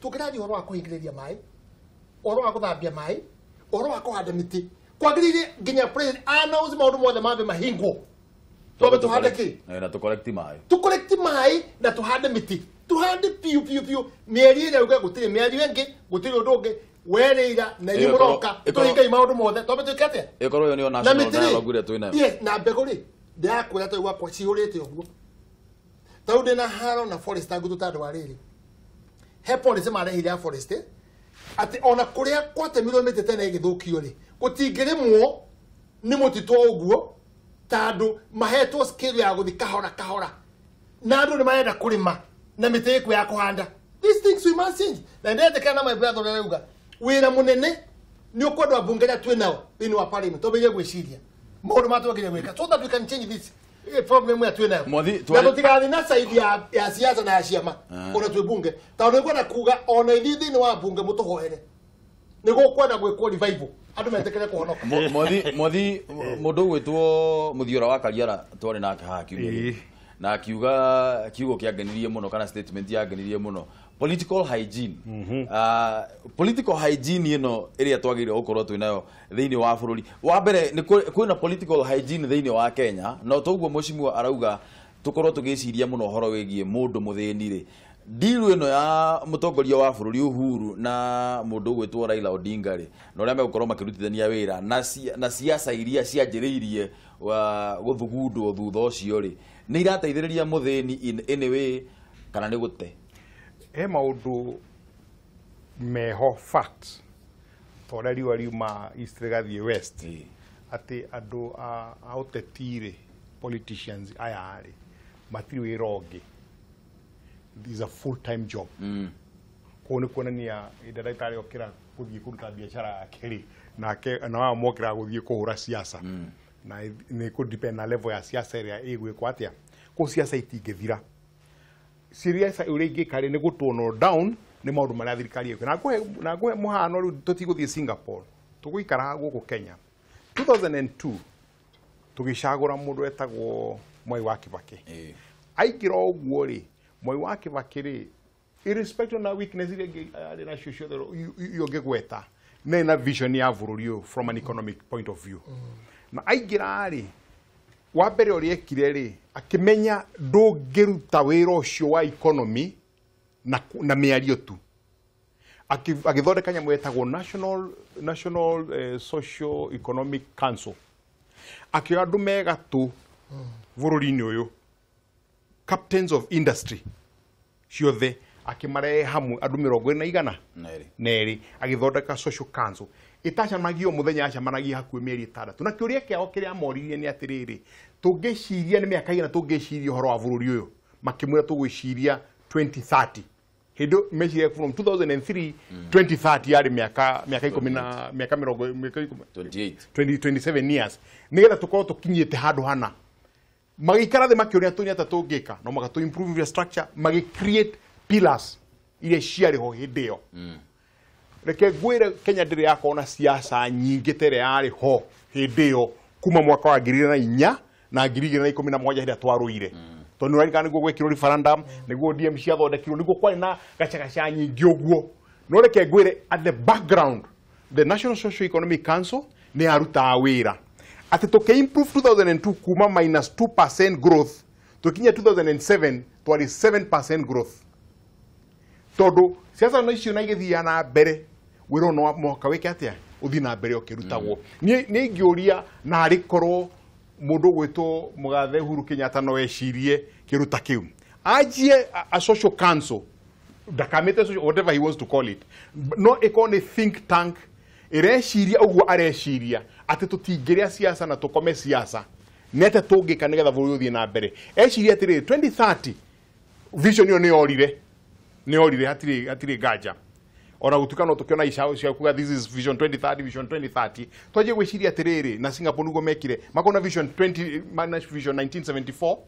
tũngĩraria ũhoro wa kũhingĩrĩria maĩ ũhoro wa gũthambia maĩ ũhoro wa kũhanda mĩtĩ kwagĩrĩire nginya president announce maũndũ mothe mambe mahingwo twambe tũhande kĩ na tũkorekti maĩ tũkorekti maĩ na tũhande mĩtĩ tũhande piũ piũ piũ mĩeri ĩrĩa uge gũtirĩ mĩario ĩngĩ gũtirĩ ũndũ ũngĩ werĩira na inyuĩ mũroka tũhingai maũndũ mothe twambe twĩke atĩa ĩkorwo ĩyo nĩyo national dialogue ĩrĩa twĩnayo. Yes, na mbegũ rĩ ndĩrakwĩra ta rĩu gwakwa cihũrĩte ũguo ta rĩu ndĩna haro na forest ngũtũ ta andũ a rĩrĩ he policy marehire ya forest atĩ ona kũrĩa gwatemirwo mĩtĩ tene ĩgĩthũkio rĩ gũtingĩrĩmwo nĩ mũtitũ ũguo tondũ mahetwo scale ya gũthiĩ kahora kahora na andũ nĩ marenda kũrĩma na mĩtĩ ĩkuo ya kũhanda. These things we must change. Na ndetĩkana na my brother ũrĩa arauga wĩra mũnene nĩ ũkwendwo ambunge arĩa twĩ nao thĩinĩ wa parliament twambĩrĩrie gwĩciria maũndũ marĩa twagĩrĩire gwĩka so that we can change this problem ĩrĩa twĩ nayo na tũtigathiĩ na side ya siasa na ya ciama ona twĩ bunge tondũ nĩngwenda kuga ona ithuĩ thĩinĩ wa bunge mũtũhoere nĩguo kwenda gwĩkwo revival andũ metĩkĩre kũhonoka. Mwathi mũndũ ũgwĩtwo Mũthiora wa Kariara twarĩ nake haha kiumia gĩkĩ Na akiuga kiugo kĩangenirie mũno kana statement yangenirie mũno, political hygiene. Political hygiene ĩno ĩrĩa twagĩrĩire gũkorwo twĩ nayo thĩinĩ wa bũrũri wa mbere nĩ kwĩna political hygiene thĩinĩ wa Kenya, no toguo mheshimiwa arauga tũkorwo tũgĩciria mũno ũhoro wĩgiĩ mũndũ mũthĩni rĩ. Ndiru ĩno ya mũtongoria wa bũrũri Uhuru na mũndũ ũgwĩtwo Raila Odinga rĩ, na ũrĩa megũkorwo makĩrutithania wĩra na ciaca iria cianjĩrĩirie gũthugundwo thutha ũcio rĩ, nĩ irateithĩrĩria mũthĩni in any way kana nĩ gũte? He maũndũ meho, facts, ta ũrĩa riũa riuma east rĩgathiĩ west, atĩ andũ a ũteti rĩ, politicians aya rĩ, matirĩ wĩra ũngĩ. This is a full time job. Koguo nĩ kuonania hĩndĩ ĩrĩa ndagĩtarĩ okĩra gũthiĩ kũruta biacara yake rĩ, nake na wao mokĩra gũthiĩ kũhũra siasa, na nĩ kũ depend na level ya siasa ĩrĩa ĩgwĩkwo atĩa. Koguo siasa itingĩthira. Siasa ũrĩa ingĩka rĩ, nĩ gũtũnwo down nĩ maũndũ marĩa thirikari ĩkwĩ na ngũhe mũhano. Rĩu tũtigũthiĩ Singapore, tũgũikara gũkũ Kenya. 2002 tũgĩcagũra mũndũ wetagwo Mwai wa Kibaki. Aingĩra ũguo rĩ, Mwai wa Kibaki rĩ, irrespective na weakness iria ingĩ arĩ nacio ciothe iria ũngĩgweta, nĩ na vision ya bũrũri ũyũ from an economic point of view. Na aingĩra rĩ, wa mbere ũrĩa ekire rĩ, akĩmenya ndũngĩruta wĩra ũcio wa economy na mĩario tu. Agĩthondeka nyamũ ĩtagwo National Social Economic Council. Akĩoya andũ me gatũ bũrũri-inĩ ũyũ, captains of industry ciothe, akĩmarehe hamwe andũ 42 na 2. Na 2. Agĩthondeka social council ĩtacemanagia o mũthenya, yacemanagia hakuhĩ mĩeri 6, na kĩũria kĩao kĩrĩa moririe nĩ atĩrĩrĩ, tũngĩciria nĩ mĩaka igana tũngĩciria ũhoro wa bũrũri ũyũ? Makĩmwĩra tũgwĩciria 2030. Hĩndĩ ĩyo meciria from 2003 2030 yarĩ mĩaka 10 na mĩaka mĩrongo mĩaka 10. 28. 20 27 years, nĩgetha tũkorwo tũkinyĩte handũ hana. Magĩikara thĩ makĩũria tũ nĩ atĩa tũngĩka, no mũhaka tũ improve infrastructure. Magĩ create pillars iria ciarĩ ho hĩndĩ ĩyo. Reke ngwĩre, Kenya ndĩrĩ yakorwo na siasa nyingĩ ta ĩrĩa yarĩ ho hĩndĩ ĩyo kuma mwaka wa 2004 na 2017 hĩndĩ ĩrĩa twarũire, tondũ nĩ ũraririkana nĩguo gwekirwo referendum, nĩguo ODM ciathondekirwo, nĩguo kwarĩ na gacagaca nyingĩ ũguo. No reke ngwĩre, at the background, the National Social Economic Council nĩ yarutaga wĩra atĩ tũkĩ improve 2002 kuma minus 2% growth, tũkinya 2007 twarĩ 7% growth, tondũ siasa no icio na igĩthiaga na mbere, wĩra ũyũ no mũhaka wĩke atĩa, ũthiĩ na mbere ũkĩrutagwo. Niĩ nĩ ingĩũria, na arĩ korwo mũndũ ũgwĩtwo mũgathe Uhuru Kenyatta no ecirie kĩndũ ta kĩu, anjie a social council, ndakamĩte social, whatever he wants to call it, no ĩkorwo nĩ think tank ĩreciria ũguo areciria atĩ tũtingĩrĩa siasa na tũkome siasa, nĩ atĩa tũngĩka nĩgetha bũrũri ũthiĩ na mbere. Eciria atĩrĩrĩ, 2030 vision ĩyo nĩ yorire, nĩ yorire, hatirĩ nganja. Ona gũtuĩka no tũkĩona icao cia kuga this is vision 2030, vision 2030, twanjie gwĩciria atĩrĩrĩ, na Singapore nĩguo mekire, makona vision 20 mana vision 1974,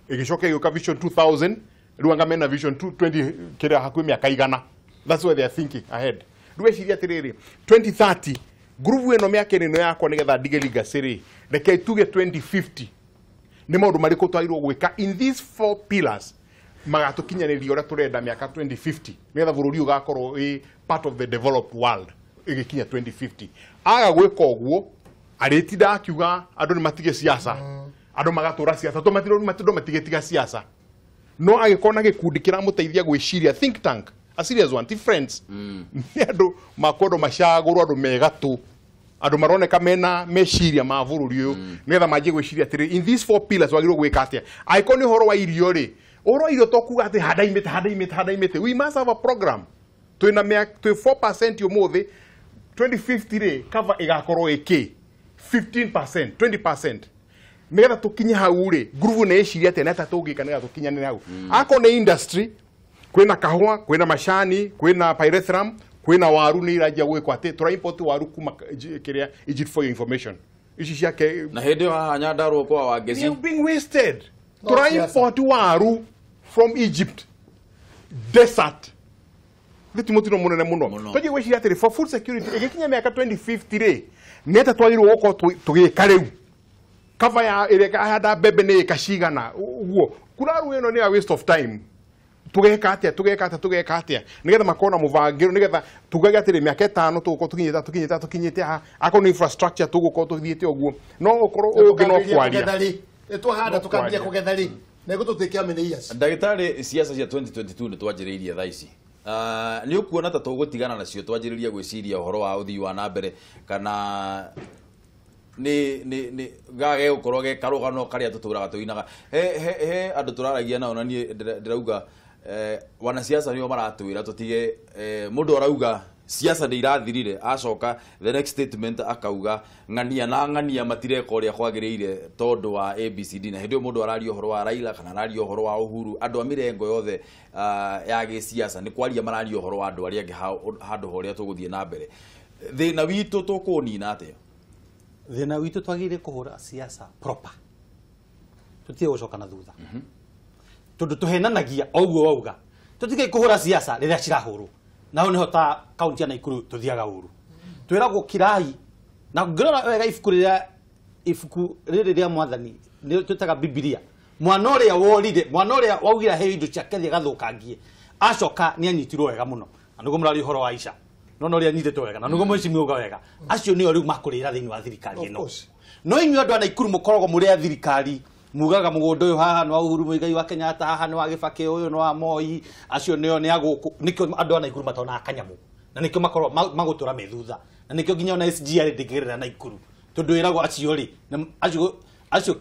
ĩgĩcoka ĩgĩũka vision 2000, rĩu anga mena vision 20 kĩrĩa hakuhĩ mĩaka 100. That's why they are thinking ahead. Rĩu eciria atĩrĩrĩ, 2030 ngurubu ĩno, mĩaka ĩno yakwa nĩgetha ndige legacy rĩ, reke tuge 2050 nĩ maũndũ marĩkũ twagĩrĩirwo gwĩka in these four pillars magatũkinyanĩria ũrĩa tũrenda mĩaka 2050, nĩgetha bũrũri ũgakorwo ĩ part of the developed world ĩgĩkinya 2050. Aga gwĩka ũguo, arĩtinda akiuga andũ nĩ matige siasa, andũ magatũra siasa, to andũ matigĩtiga siasa. No agĩkorwo na gĩkundi kĩramũteithia gwĩciria, think tank, a serious one, ti friends, nĩ andũ makwendwo macagũrwo, andũ megatũ, andũ maroneka mena meciria ma bũrũri ũyũ, nĩgetha manjie gwĩciria atĩrĩ, in these four pillars wagĩrĩirwo gwĩka atĩa. Angĩkorwo nĩ ũhoro wa irio rĩ, ũhoro wa irio to kuga atĩ handai mĩtĩ, handai mĩtĩ, handai mĩtĩ. We must have a program. Twĩna twĩ 4% ũmũthĩ, 2050 rĩ, cover ĩgakorwo ĩkĩ 15%, 20%. Nĩgetha tũkinye hau rĩ, ngurubu nĩ ĩciria atĩa, nĩ atĩa tũngĩka nĩgetha tũkinyanĩre hau? Akorwo nĩ industry, kwĩna kahũa, kwĩna macani, kwĩna pyrethrum, kwĩna waru nĩ iranjia gwĩkwo atĩ tũra import waru kuma kĩrĩa Egypt, for your information, ici ciake. Na hĩndĩ ĩyo haha Nyandarua kwa Wangeci. They being wasted. No Tũra siasa. import waru from Egypt, desert thĩ, mũtino mũnene mũno. Mũno. Twanjie gwĩciria atĩrĩ, for food security ĩgĩkinya mĩaka 2050 rĩ, nĩ atĩa twagĩrĩirwo gũkorwo tũgĩka rĩu? Cover ya ĩrĩa ĩkahanda mbembe nĩ ĩka cigana ũguo? Kuraru ĩno nĩ a waste of time. Tugeka atia tugeka atia tugeka atia nigetha makona muvangiro nigetha tugage atiri miaka 5 tugukorwo tukinyita tukinyita tukinyite ha akorwo ni infrastructure tugukorwo tuthiite uguo no ukorwo ungi no kwaria twahanda tukambia kugetha ri na gututikia many years. Ndagitari siasa cia 2022 ni twanjiriirie thaa ici. Ni ukuona ta tugutigana nacio twanjiririe gwiciria uhoro wa uthii wa na mbere kana ni gage gukorwo ge karugano karia tuturaga tuinaga he andu turaragia nao na nie ndirauga wanasiasa nio maratwira tutige mundu arauga siasa ni irathirire acoka the next statement akauga ng'ania na ng'ania matireka uria kwagiriire tondu wa ABCD na hindi mundu araria uhoro wa Raila kana araria uhoro wa Uhuru andu a mirengo yothe ya gisiasa ni kwaria mararia uhoro wa andu aria angi handu horia tuguthie na mbere thina witu tukunina atia thina witu twagire kuhura siasa proper tutige gucoka na thutha tondu tuhenanagia oguo wauga tutige kuhura siasa riria cirahurwo naho niho ta kaunti ya Nakuru tuthiaga uru twiragwo kirai na ngirora wega ibuku riria ibuku riri ria mwathani ni twitaga Biblia mwana uria worire mwana uria waugire he indo ciake thie gathukangie acoka ni anyitirwo wega muno na niguo murari uhoro wa Aisha no no uria anyitĩtwo wega na niguo mwecimiwa wega acio nio riu makurira thiini wa thirikari ino no inyuĩ andũ a Nakuru mukoragwo muri a thirikari mugaga mugunda uyu haha ni wa Uhuru Muigai wa Kenyatta haha ni wa Gibaki uyu ni wa Moi acio nio ni aguku nikio andu a Nakuru matonaga kanyamu na nikio makorwo magutura me thutha na nikio nginya ona SGR ndingĩgerera Nakuru tondu wiragwo acio ri acio acio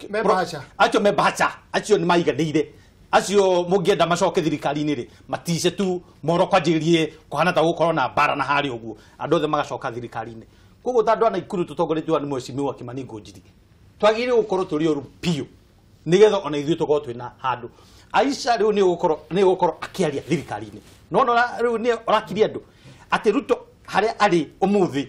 acio me bacha acio ni maiganĩire acio mungienda macoke thirikari-inĩ rĩ matice tu moro kwanjĩrĩrie kũhana ta gũkorwo na mbara na harĩa ũguo andũ othe magacoka thirikari-inĩ koguo ta andũ a Nakuru tũtongoretio nĩ Mheshimiwa Kimani Ngunjiri twagĩrĩirwo gũkorwo tũrĩ oru biũ nigetha ona ithuĩ tũkorwo twĩna handũ Aisha rĩu nĩ ũgũkorwo akĩaria thirikari-inĩ no no rĩu nĩ ũrakiria andũ atĩ Ruto harĩa arĩ ũmũthĩ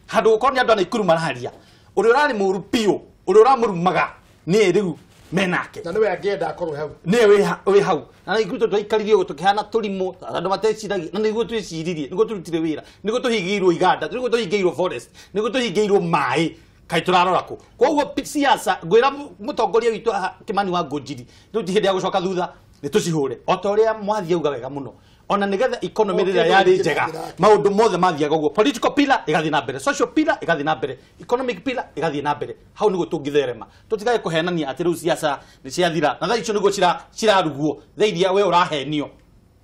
handũ gũkorwo nĩ andũ a Nakuru mararia ũrĩa ũrarĩ mũru biũ ũrĩa ũramũrumaga nĩ rĩu menake na niwe angĩenda akorwo hau nĩwe wĩ hau na Nakuru tondũ twaikaririe ũguo tũkĩhana tũrimũ andũ mateciragia na nĩguo twĩciririe nĩguo tũrutire wĩra nĩguo tũhingĩirwo iganda nĩguo tũhingĩirwo forest nĩguo tũhingĩirwo maĩ kai turarora ku koguo siasa ngwira mutongoria witu Kimani wa Ngunjiri riu ti hindi ya gucoka thutha ni tucihure o ta uria mwathia uga wega muno ona nigetha economy riria yari njega maundu mothe mathiaga uguo political pillar igathie na mbere social pillar igathie na mbere economic pillar igathie na mbere hau niguo tungitherema tutigage kuhenania ati riu siasa ni ciathira na thaa icio niguo cirarugwo thaa iria we urahenio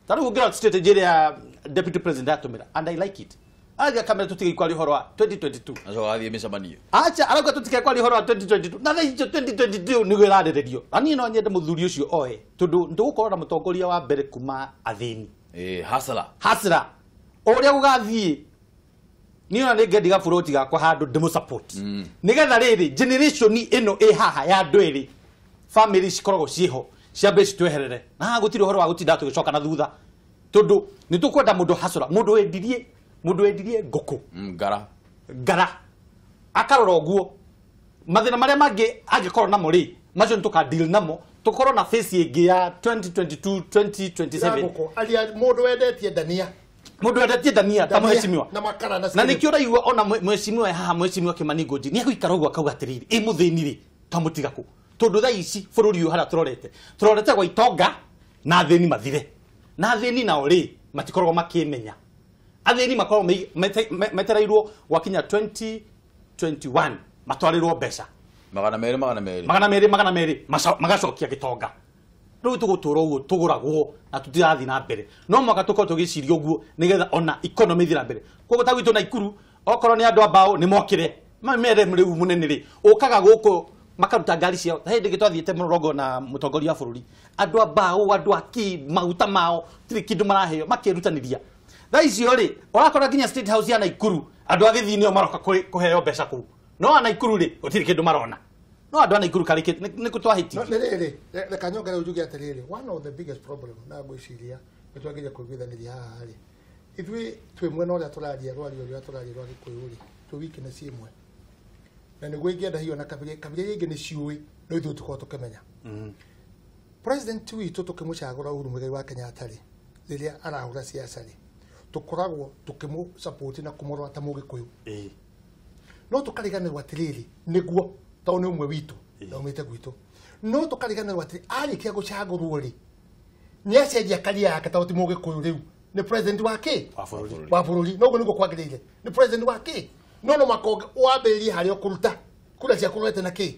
ta riu ngira strategy ria deputy president atumira and I like it aja kamera tutige kwaria uhoro wa 2022 acoka athie micemanio acha arauga tutige kwaria uhoro wa 2022 na thaa icio 2022 niguo ĩrarĩrĩrio na niĩ no nyende mũthuri ũcio oe tondũ nĩtũgũkorwo na mũtongoria wa mbere kuma athĩni hasra ũrĩa gũgathiĩ niĩ ona nĩngendiga buroti gakwa handũ ndĩmũ support nĩgetha rĩrĩ generation ĩno ĩ haha ya andũ erĩ family cikoragwo ciĩho ciambe citweherere na haha gũtirĩ ũhoro wa gũtinda tũgĩcoka na thutha tondũ nĩtũkwenda mũndũ hasra mũndũ wendirie mundu wendirie ngũkũ ngara ngara akarora ũguo mathĩna marĩa mangĩ angĩkorwo namo rĩ macio nĩ tũka deal namo tũkorwo na face ĩngĩ ya 2022 2027 aria mundu wendetie ndania mundu wendetie ndania ta mheshimiwa na makara na na nikio ũraigua ona mheshimiwa haha mheshimiwa Kimani Ngunjiri nĩ egũikara ũguo akauga atĩrĩrĩ ĩ mũthĩni rĩ twamũtiga kũ tondũ thaa ici bũrũri ũyũ harĩa tũrorete tũrorete gwa itonga na athĩni mathire na athĩni nao rĩ matikoragwo makĩmenya athĩni makoragwo metereirwo gwakinya 2021 matwarĩrwo mbeca magana merĩ magana merĩ magana merĩ magana merĩ magacokia gĩtonga rĩu tũgũtũra ũguo tũgũragwo na tũtirathiĩ na mbere no mwaka tũkorwo tũgĩciria ũguo nĩgetha ona economy ĩthiĩ na mbere koguo ta gwitũ Nakuru okorwo nĩ andũ a mbaũ nĩ mokĩre mamere rĩu mũnene rĩ ũkaga gũkũ makaruta ngari ciao ta hĩndĩ ĩngĩ twathiĩte mũrongo na mũtongoria wa bũrũri andũ a mbaũ andũ a kĩ maguta mao tirĩ kĩndũ maraheo makerutanĩria thaa icio rĩ ũrakora nginya State House ya Nakuru andũ a Gĩthii nĩo maroka kũheo mbeca kũu no a Nakuru rĩ gũtirĩ kĩndũ marona no andũ a Nakuru karĩ nĩkũ twahĩtirie nĩ rĩrĩ reka nyongere njuge atĩrĩrĩ one of the biggest problem na ngwĩciria nĩ twagĩrĩire kũiguithanĩria haha rĩ ithuĩ twĩ mwena ũrĩa tũraria rwario rũrĩa tũraria rwa Gĩkũyũ rĩ twĩ weakness ĩmwe na nĩguo ingĩenda hiyo na kabira iria ingĩ nĩ ciũĩ no ithuĩ tũkorwo tũkĩmenya president witũ tũkĩmũcagũra Uhuru Muigai wa Kenyatta rĩ rĩrĩa arahũra siasa rĩ tukoragwo tukimu support na kumurora ta mugikuyu no tukariganirwo atiriri niguo tondũ nĩ ũmwe witũ na umĩte gwitũ No tũkariganĩrwo atĩ arĩkia gũcagũrwo rĩ nĩ acenjia karia yake tondũ ti Mũgĩkũyũ rĩu nĩ president wa kĩ wa bũrũri noguo nĩguo kwagĩrĩire nĩ president wa kĩ no makonge wambĩrĩrie harĩa ũkũruta kura ciaku ũrorete na kĩ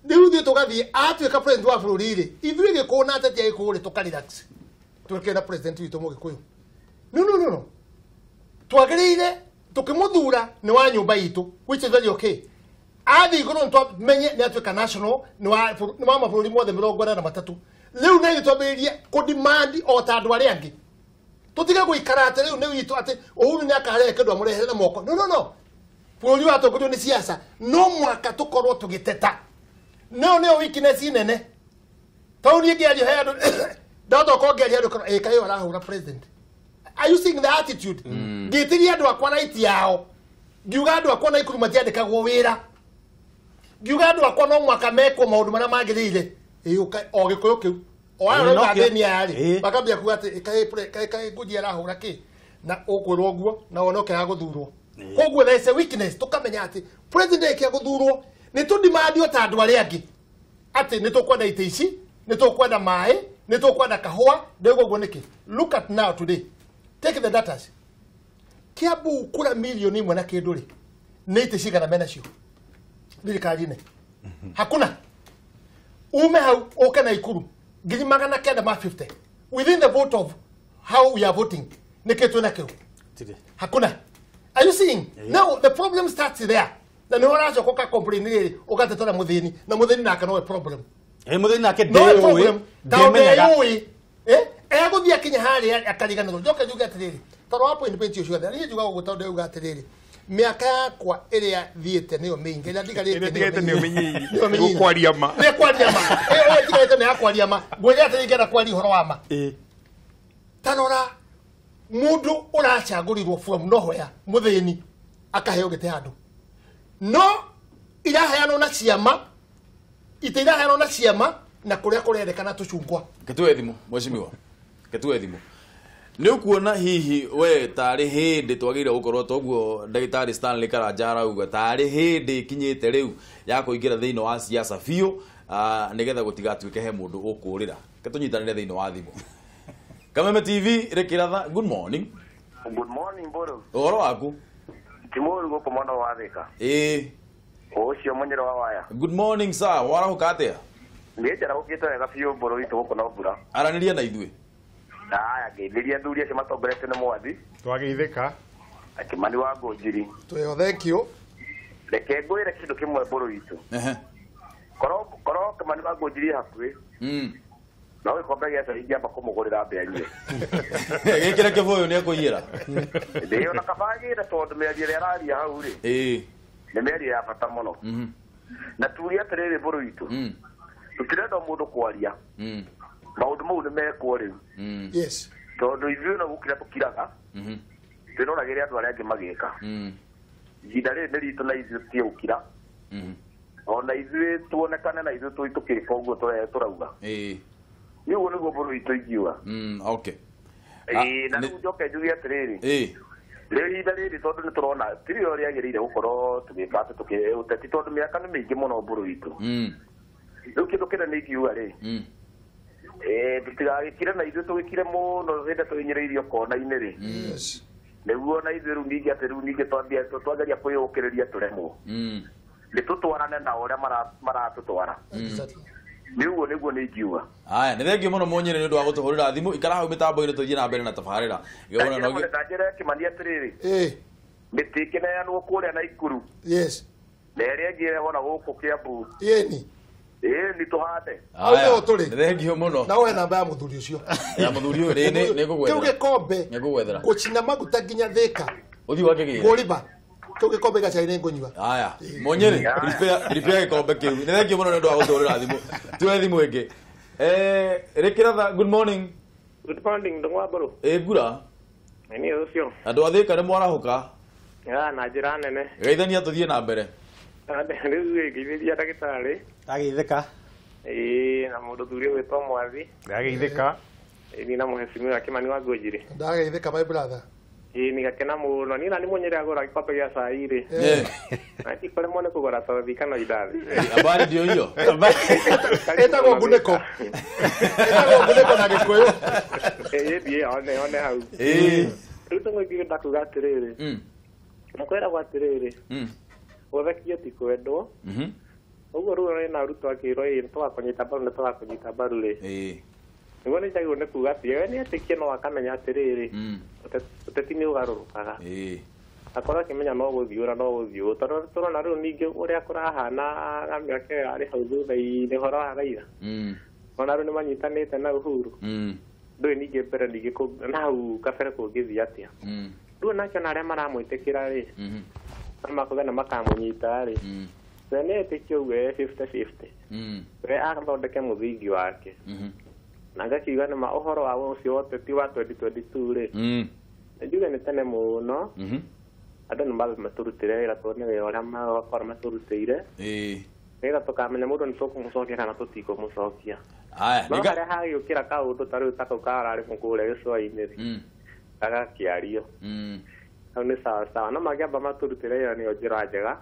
rĩu ithuĩ tũgathiĩ atuĩka president wa bũrũri rĩ ithuĩ Gĩkũyũ na ateti a Gĩkũyũ rĩ tũkarelax twĩkĩre na president witũ Mũgĩkũyũ no twagĩrĩire tũkĩmũthura nĩ wa nyũmba itũ which is very okay athiĩ igũrũ nĩtwamenye nĩ atuĩka national nĩ wa mabũrũri mothe 43 rĩu na ithuĩ twambĩrĩrie kũdemand o ta andũ arĩa angĩ tũtige gũikara atĩ rĩu nĩ witũ atĩ Uhuru nĩ akarehe kĩndũ amũrehere na moko no bũrũri watongorio nĩ siasa no mwaka tũkorwo tũgĩteta no nĩyo weakness nene tondũ niĩ ngĩaria he andũ ndatoka ngĩaria andũ ĩ kaĩ arahũra president. Are you seeing the attitude? Ngĩtiria andũ akwa right yao ngiuga andũ akwa na Ikuru matiandĩkagwo wĩra ngiuga andũ akwa no mwaka mekwo maũndũ marĩa magĩrĩire o Gĩkũyũ kĩu o aya marauga thĩni aya rĩ makambia kuga atĩ kaĩ Ngũnji arahũra kĩ na ũkwĩrwo ũguo na wona ũkĩaga gũthurwo koguo there is a weakness tũkamenya atĩ president ĩkĩa gũthurwo nĩ tũdemand o ta andũ arĩa angĩ atĩ nĩ tũkwenda itĩ ici nĩ tũkwenda maĩ nĩ tũkwenda kahũa ndĩguo ũguo nĩkĩ. Look at now today, take the data. Kiambu kura milioni 1 na kĩndũ rĩ nĩ itĩ cigana menacio thirikari-inĩ? Hakuna. Ume hau ũke na Ikuru 950 within the vote of how we are voting nĩkĩ twĩna kĩu? Hakuna. Are you seeing? Now the problem starts there. Na nĩ ũracoka ũka complain rĩrĩ ũgatetera mũthĩni na mũthĩni nake nowe problem. Mũthĩni nake ndĩũĩ ndĩmenyaga egũthiĩ akinya harĩa akariganĩrwo. Njoke njuge atĩrĩrĩ tondũ wa point point ciothe niĩ njugaga ũguo tondũ ndĩrauga atĩrĩrĩ mĩaka yakwa ĩrĩa thiĩte nĩyo mĩingĩ ĩrĩa ndigarĩte nĩyo mĩnyinyi kwaria ma nĩ kwaria ma ĩyo ndigarĩte nĩ ya kwaria ma ngwĩre atĩrĩ ingĩenda kwaria ũhoro wa ma tarora mũndũ ũracagũrirwo from nowhere mũthĩni akaheo gĩtĩ handũ no iraheanwo na ciama ite iraheanwo na ciama na kũrĩa kũrendekana tũcungwa. Gĩtue thimũ mheshimiwa, gĩtue thimũ nĩ ũkuona hihi we tarĩ hĩndĩ twagĩrĩire gũkorwo toguo ndagĩtarĩ Stanley Karanja arauga tarĩ hĩndĩ ĩkinyĩte rĩu ya kũingĩra thĩinĩ wa siasa biũ nĩgetha gũtigatuĩke he mũndũ ũkũrĩra. Tũnyitanĩre thĩinĩ wa thimũ. Kameme TV Rĩkĩratha, good morning. Good morning Mbũrũ. Ũhoro waku? Ti mũũru gũkũ mwena wa Thĩka. Ĩĩ. Ũcio mũnyĩro wa waya. Good morning sir, warahũka atĩa? Niĩ njarahũkĩte wega biũ Mbũrũ witũ gũkũ no mbura. Aranĩria na ithuĩ. Aya ngeithĩria athuri acio matongoretio nĩ Mwathi. Twageithĩka. Kĩmani wa Ngũnjiri. Twĩho thank you. Reke ngwĩre kĩndũ kĩmwe Mbũrũ witũ. Korwo Kĩmani wa Ngũnjiri hakuhĩ. No gĩkombe gĩa cai ingĩamba kũmũgũrĩra mbĩa nyue. Gĩkĩre kĩbũyũ nĩ ekũiyĩra. Ndĩyo na kabagĩre tondũ mĩario ĩrĩa araria hau rĩ. Nĩ mĩario ya bata mũno. Na tuge atĩrĩrĩ Mbũrũ witũ. Tũtirenda mũndũ kwaria. Maũndũ mau nĩ mekwo rĩu. Yes. Tondũ ithuĩ no gũkira tũkiraga. Twĩroragĩre andũ arĩa angĩ magĩka. Ihinda rĩrĩ nĩ ritũ na ithuĩ tũtige gũkira. Ona ithuĩ tuonekane na ithuĩ tũkĩka ũguo tũrauga. Nĩ ũguo nĩguo Mbũrũ witũ ingiuga. Okay. Na rĩu njoke njuge atĩrĩrĩ. Rĩu ihinda rĩrĩ tondũ nĩ tũrona tirĩo rĩagĩrĩire gũkorwo tũgĩka atĩ ũteti tondũ mĩaka nĩ mĩingĩ mũno Mbũrũ witũ. Rĩu kĩndũ kĩnene ingiuga rĩ tũtigagĩkire na ithuĩ tũgĩkire mũno hĩndĩ tũhinyĩrĩirio kona-inĩ rĩ nĩguo na ithuĩ rĩu ningĩ atĩ rĩu ningĩ twageria kwĩyũkĩrĩria tũremwo nĩ tũtwarane na ũrĩa maratũtwara. Nĩ ũguo nĩguo nĩ ingiuga. Aya nĩ thengiũ mũno Mũnyĩrĩ nĩ ũndũ wa gũtũhũrĩra thimũ ikara hau mĩtambo-inĩ tũthiĩ na mbere na tabarĩra. Ndanjĩre Kĩmani atĩrĩrĩ mĩtĩ ĩkĩneanwo kũrĩa Naikuru. Yes. Na ĩrĩa ĩngĩ ĩrehwo na gũkũ Kĩambu. Ĩni. Ĩĩ nĩ tũhande. Aya tũrĩ. Thengiũ mũno. Na ũhe namba ya mũthuri ũcio. Ya mũthuri ũyũ nĩ ngũgwethera. Kĩu gĩkombe. Nĩ ngũgwethera. Gũcina maguta nginya Thĩka. Ũthiĩ wake gĩra. Ngũriba. Kĩu gĩkombe gĩa cai nĩ ngũnyua. Aya. Mũnyĩrĩ prepare gĩkombe kĩu. Nĩ thengiũ mũno nĩ ũndũ wa gũtũhũrĩra thimũ. Tuoe thimũ ĩngĩ. Rĩkĩratha, good morning. Good morning Ndung'u wa Mbũrũ. Ĩ ngura. Nĩ ũcio. Andũ a Thĩka nĩ mwarahũka. Ya na njĩra nene. Geithania tũthiĩ na mbere. Rĩu ngeithĩria ndagĩtarĩ. Ndageithĩka. Ĩĩ na mũndũ thuri ũgwĩtwo Mwathi. Ndageithĩka. Ĩĩ na mũhecimiwa Kĩmani wa Ngũnjiri. Ndageithĩka my brother. Ĩĩ nigakena mũno. Niĩ na nĩ mũnyĩre agũra gĩkombe gĩa cai rĩ. Na ndikũremwo nĩ kũgũra tothi kana indathi. Habari ndio hiyo. Ĩtagwo ngunĩko. Ĩtagwo ngunĩko na Gĩkũyũ. Ĩĩ thiĩ one hau. Ĩĩ. Rĩu tũng'ũingĩ kuga atĩrĩrĩ. Nakwĩragwo atĩrĩrĩ. Gũthekio ti kwendwo. Ũguo rĩu na Ruto akĩrwo ĩĩ nĩtũgakũnyita mbaru nĩtũgakũnyita mbaru rĩ. Ĩĩ. Nĩguo nĩ njagĩrĩirwo nĩ kuga atĩ we nĩetĩkie no akamenya atĩrĩrĩ ũteti nĩ ũgarũrũkaga. Ĩĩ. Akorwo akĩmenya no gũthiũra no gũthiũ tondũ tũrona rĩu ningĩ ũrĩa kũrahana mĩaka ĩyo arĩ hau thutha-inĩ ũhoro wa Raila. Ona rĩu nĩmanyitanĩte na Uhuru. Ndũĩ ningĩ mbere ningĩ na hau kabere kũngĩthiĩ atĩa. Rĩu nake ona arĩa maramwĩtĩkĩra rĩ na makuga na makamũnyita rĩ we nĩetĩkie ũguo e 50-50. We athondeke mũthingi wake. Na ngakiuga nĩma ũhoro wa ũcio wa ũteti wa 2022 rĩ njuge nĩ tene mũno. Andũ nĩ mambe matũrutĩre wĩra tondũ nĩ wĩra ũrĩa makorwo matũrutĩire. Nĩgetha tũkamenya mũndũ nĩ tũkũmũcokia kana tũtikũmũcokia. No harĩa hagĩũkĩra kaũndũ ta rĩu ta kau kararĩ kũrĩa gĩcũa-inĩ rĩ gagakĩario. Hau nĩ sawa sawa no mangĩamba matũrutĩre wĩra nĩyo njĩra njega.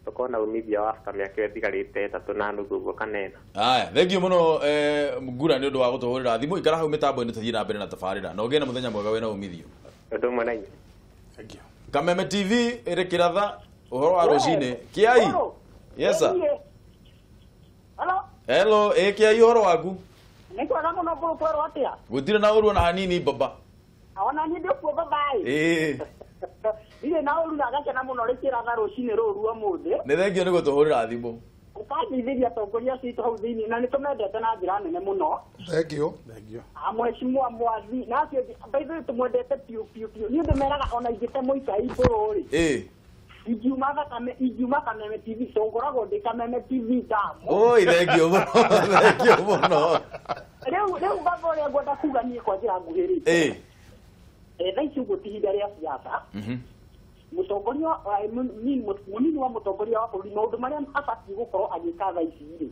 Tukona umithio wa after mĩaka ĩtigarĩte 3 na nuthu ũguo kana 4. Aya, thengiũ mũno Ngura nĩ ũndũ wa gũtũhũrĩra thimũ. Ikara hau mĩtambo-inĩ tũthiĩ na mbere na tabarĩra na ũgĩe na mũthenya mwega wĩna umithio. Ũndũ ũmwe na inyuĩ. Thengiũ. Kameme TV ĩrĩ kĩratha ũhoro wa rũcinĩ. Kĩai. Yes sir. Hello. Hello, ĩ Kĩai ũhoro waku? Nĩ kwega mũno mbũrũ kwerwo atĩa? Gũtirĩ na ũru ona hanini baba. Ona niĩ ndĩkuo baba ĩ. Ĩĩ. Ndirĩ na ũru na ngakena mũno rĩkĩratha rũcinĩ rũrũ ũmũthĩ. Nĩ thengio nĩ gũtũhũrĩra thimũ. Ũkandeithĩria atongoria acio aitũ hau thĩinĩ na nĩtũmendete na njĩra nene mũno. Thengio. Thengio. Mheshimiwa Mwathi na acio angĩ by the way tũmwendete biũ biũ biũ. Niĩ ndĩmeraga ona ingĩte mũikai mbũrũ rĩ. Ĩĩ. Ingiuma thakame ingiuma Kameme TV so ngoragwo ndĩ Kameme TV damu. Oi thengio mũno. Thengio mũno. Rĩu baba ũrĩa ngwenda kuga niĩ kwa njĩra nguhĩ rĩ. Ĩĩ. Thaa ici ũguo ti ihinda rĩa siasa. Mũtongoria mũnini wa mũtongoria wa bũrũri maũndũ marĩa abatiĩ gũkorwo agĩka thaa ici rĩ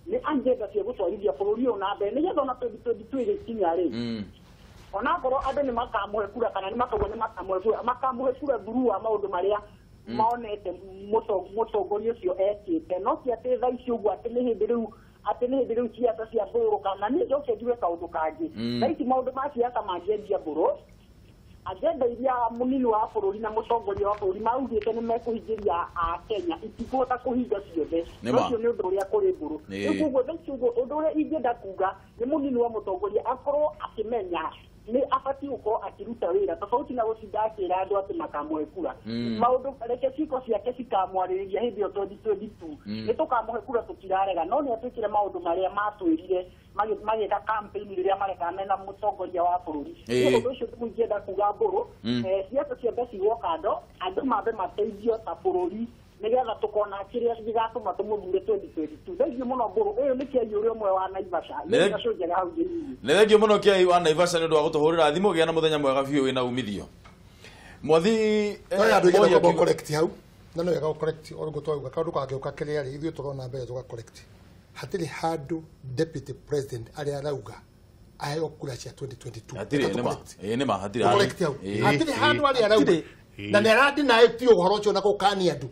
nĩ agenda cia gũtwarithia bũrũri ũyũ na mbere nĩgetha ona 2022 ĩgĩkinya rĩ onakorwo andũ nĩ makamũhe kura kana nĩ makauga nĩ makamũhe kura makamũhe kura through wa maũndũ marĩa monete mũtongoria ũcio ekĩte no ti atĩ thaa ici ũguo atĩ nĩ hĩndĩ rĩu atĩ nĩ hĩndĩ rĩu ciaca cia mbũrũ kana niĩ njoke njuge kaũndũ kangĩ. Thaa ici maũndũ ma ciaca mangĩendia mbũrũ agenda iria mũnini wa bũrũri na mũtongoria wa bũrũri maugĩte nĩ mekũhingĩria a Kenya itikũhota kũhinga ciothe. Ũcio nĩ ũndũ ũrĩa kũrĩ mbũrũ. Rĩu koguo thaa ici ũguo ũndũ ũrĩa ingĩenda kuga nĩ mũnini wa mũtongoria akorwo akĩmenya nĩ abatiĩ gũkorwo akĩruta wĩra tofauti na gũtinda akĩra andũ atĩ makamũhe kura. Maũndũ reke ciĩko ciake cikamwarĩrĩria hĩndĩ ĩyo 2022 nĩ tũkamũhe kura tũtirarega no nĩ atwĩkĩre maũndũ marĩa matwĩrire magĩka campaign rĩrĩa mareka mena mũtongoria wa bũrũri. Ũndũ ũcio nĩguo ingĩenda kuga mbũrũ. Ciaca ciothe cigwo kando andũ mambe mateithio ta bũrũri nĩgetha tũkona kĩrĩa gĩgatũma tũmũthure 2022. Thengiũ mũno mbũrũ ũyũ nĩ Kĩai ũrĩa ũmwe wa Naivasha. Nĩ njega hau thĩinĩ. Nĩ thengio mũno Kĩai wa Naivasha nĩ ũndũ wa gũtũhũrĩra thimũ. Gĩa na mũthenya mwega biũ wĩna umithio. Mwathi no andũ aingĩ mekwamba correct hau na no wega gũ correct ũguo twauga kaũndũ kangĩũka kĩrĩa rĩ ithuĩ tũrona mbere tũga correct. Hatirĩ handũ deputy president arĩa arauga aheo kura cia 2022. Hatirĩ nĩma. Ĩĩ nĩma hatirĩ. Correct hau. Hatirĩ handũ arĩa arauga na nĩ aradinaĩtio ũhoro ũcio na gũkania andũ.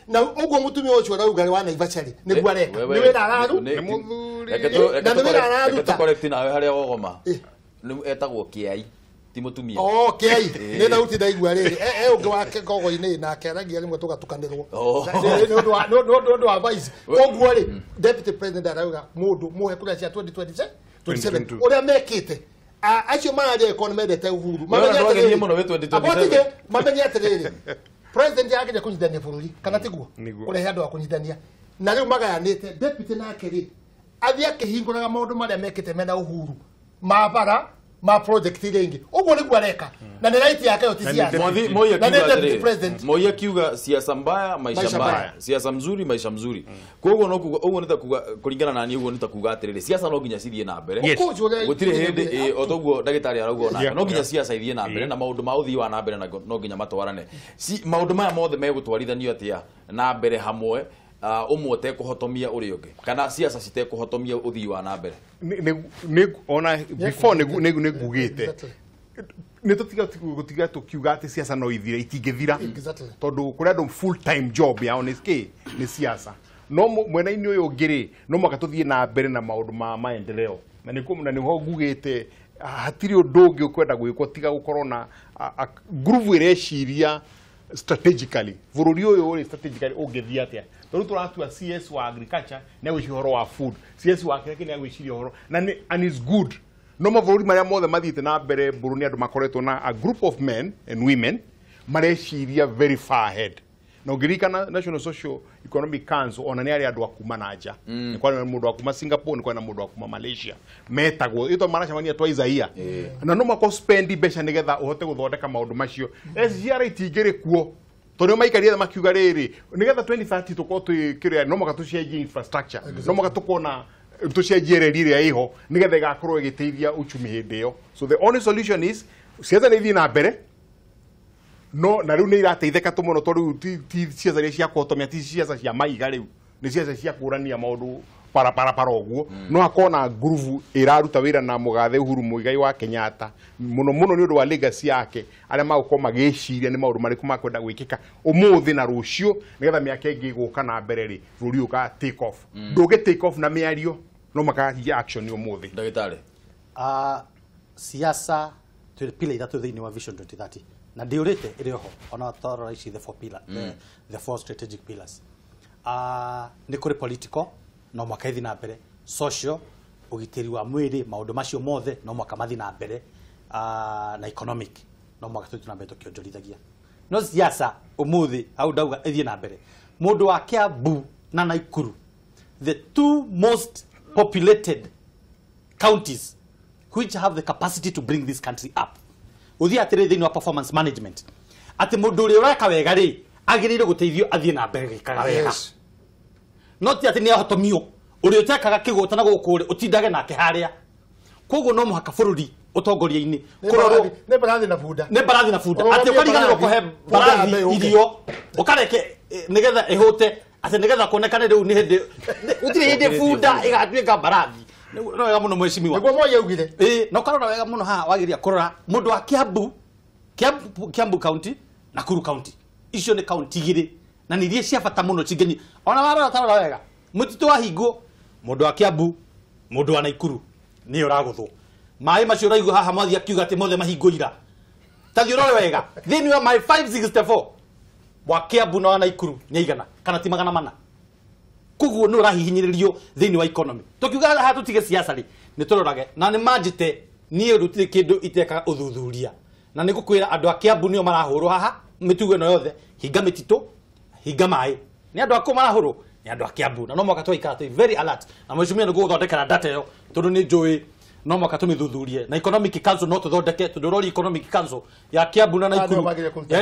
Na ũguo mũtumia ũcio arauga wa Naivasha rĩ nĩguo areka nĩ wĩra araru na nĩ wĩra araruta. Correct nawe harĩa wogoma etagwo Kĩai ti mũtumia. Oh Kĩai nĩ thauti ndaigua rĩrĩ e ũngĩ wake gogo-inĩ nake aragia rĩmwe tũgatukanĩrwo nĩ ũndũ wa vice. Koguo rĩ deputy president arauga mũndũ mũhe kura cia 2027 ũrĩa mekĩte acio mararia ĩkorwo nĩ mendete Uhuru mamenye atĩrĩrĩ president yagĩrĩire kũnyitithania bũrũri kana tiguo kũrehe andũ a kũnyitithania na rĩu magayanĩte deputy nake rĩ athiĩ akĩhingũraga maũndũ marĩa mekĩte mena Uhuru ma bara ma project iria ingĩ ũguo nĩguo areka na nĩ right yake yo ti siasa. Na nĩ deputy president. Moi akiuga siasa mbaya maisha mbaya, siasa mzuri maisha mzuri. Koguo no kuga ũguo nĩ ta kuga kũringana na niĩ ũguo nĩ ta kuga atĩrĩrĩ siasa no nginya cithiĩ na mbere. Gũtirĩ hĩndĩ o toguo ndagĩtarĩ arauga onake no nginya siasa ithiĩ na mbere na maũndũ ma ũthii wa na mbere no nginya matwarane. Maũndũ maya mothe megũtwarithanio atĩa na mbere hamwe ũmwe ũtekũhotomia ũrĩa ũngĩ kana siasa citekũhotomia ũthii wa na mbere? Ona before nĩ ngugĩte Nĩ tũtiga gũtiga tũkiuga atĩ siasa no ithire, itingĩthira. Tondũ kũrĩ andũ full time job yao nĩ kĩ? Nĩ siasa. No mwena-inĩ ũyũ ũngĩ rĩ, no mũhaka tũthiĩ na mbere na maũndũ ma maendeleo. Na nĩho ngugĩte hatirĩ ũndũ ũngĩ ũkwenda gwĩkwo tiga gũkorwo na ngurubu ĩreciria strategically. Bũrũri ũyũ rĩ strategically ũngĩthiĩ atĩa? Tondũ tũratua CS wa agriculture nĩ agwĩciria ũhoro wa food, CS wa kĩrĩa nĩ agwĩciria ũhoro na nĩ, and is good. No mabũrũri marĩa mothe mathiĩte na mbere mbũrũ nĩ andũ makoretwo na a group of men and women mareciria very far ahead. Na ũngĩririkana National Social Economic Council ona nĩ arĩ andũ a kuma na nja. Nĩ kwarĩ na mũndũ wa kuma Singapore, nĩ kwarĩ na mũndũ wa kuma Malaysia. Metagwo, ĩtwa maracemania twice a year. Na no mako spend mbeca nĩgetha ũhote gũthondeka maũndũ macio. SGR itingĩrĩ kuo. Tondũ maikarire makiuga rĩrĩ, nĩgetha 2030 tũkorwo twĩ kĩrĩa, no mũhaka tũcenjie infrastructure. No mũhaka tũkorwo na tũcenjie reri ĩrĩa ĩho nĩgetha ĩgakorwo ĩgĩteithia uchumi hĩndĩ ĩyo. So the only solution is ciaca nĩ ithiĩ na mbere. No na rĩu nĩ irateithĩka tũ mũno tondũ rĩu ti ciaca iria cia kũhotomia, ti ciaca cia maiga rĩu, nĩ ciaca cia kũrania maũndũ parapara ũguo. No hakorwo na ngurubu ĩraruta wĩra na mũgathe Uhuru Muigai wa Kenyatta mũno mũno nĩ ũndũ wa legacy yake, arĩa magũkorwo magĩciria nĩ maũndũ marĩkũ makwenda gwĩkĩka ũmũthĩ na rũciũ nĩgetha mĩaka ĩngĩ ĩgũka na mbere rĩ, bũrũri ũka take off. Ndũngĩ take off na mĩario, no makahinya action ũmũthĩ. Ndagĩtarĩ. Siasa twĩ pillar ithatũ thĩinĩ wa Vision 2030 na ndiũrĩte ĩrĩ oho ona twarora ici the four pillar, the four strategic pillars. Nĩ kũrĩ political no mwaka ithi na mbere, social ũgitĩri wa mwĩrĩ maũndũ macio mothe no mwaka mathi na mbere, na economic no mwaka tũthiĩ na mbere tũkĩonjorithagia. No siasa ũmũthĩ hau ndauga ĩthiĩ na mbere. Mũndũ wa Kiambu na Nakuru, the two most populated counties which have the capacity to bring this country up. Uthie atĩrĩ thĩinĩ wa performance management atĩ mũndũ ũrĩa ũreka wega rĩ agĩrĩire gũteithio athiĩ na mbere gwĩkaga wega. No ti atĩ nĩ ahotomio ũrĩa ũtekaga kĩgũta na gũkũ rĩ ũtindage nake harĩa. Koguo no mũhaka bũrũri ũtongoria-inĩ kũrorwo nĩ mbarathi na bunda, nĩ mbarathi na bunda, atĩ ũkariganĩrwo kũhe mbarathi irio ũkareke nĩgetha ĩhũte, atĩ nĩgetha kuonekane rĩu nĩ hĩndĩ gũtirĩ hĩndĩ bunda ĩgatuĩka mbarathi. No wega mũno mheshimiwa. Nĩguo Moi augire. Na ũkarora wega mũno haha wagĩrĩire kũrora mũndũ wa Kiambu, Kiambu County, Nakuru County. Icio nĩ county igĩrĩ na nĩ iria cia bata mũno cingĩnyi. Ona warora tarora wega, mũtitũ wa hingwo mũndũ wa Kiambu, mũndũ wa Nakuru nĩ ũragũthwo. Maĩ macio ũraigua haha mwathi akiuga atĩ mothe mahingwo ira. Ta thiĩ ũrore wega, thĩinĩ wa maĩ 564 wa Kiambu na wa Nakuru nĩ igana kana ti 400. Koguo nĩ ũrahihinyĩrĩrio thĩinĩ wa economy. Tũkiuga haha tũtige siasa rĩ, nĩ tũrorage na nĩ manjĩte niĩ rutire kĩndũ itekaga ũthuthuria. Na nĩ ngũkwĩra andũ a Kiambu nĩo marahũrwo haha mĩtugo ĩno yothe, hinga mĩtitũ, hinga maĩ. Nĩ andũ akũ marahũrwo, nĩ andũ a Kiambu. Na no mũhaka tũgaikara twĩ very alert. Na mheshimiwa nĩ ngũgũthondekera data ĩyo tondũ nĩ njũĩ no mũhaka tũmĩthuthurie. Na Economic Council no tũthondeke tondũ ũrori Economic Council ya Kiambu na Nakuru.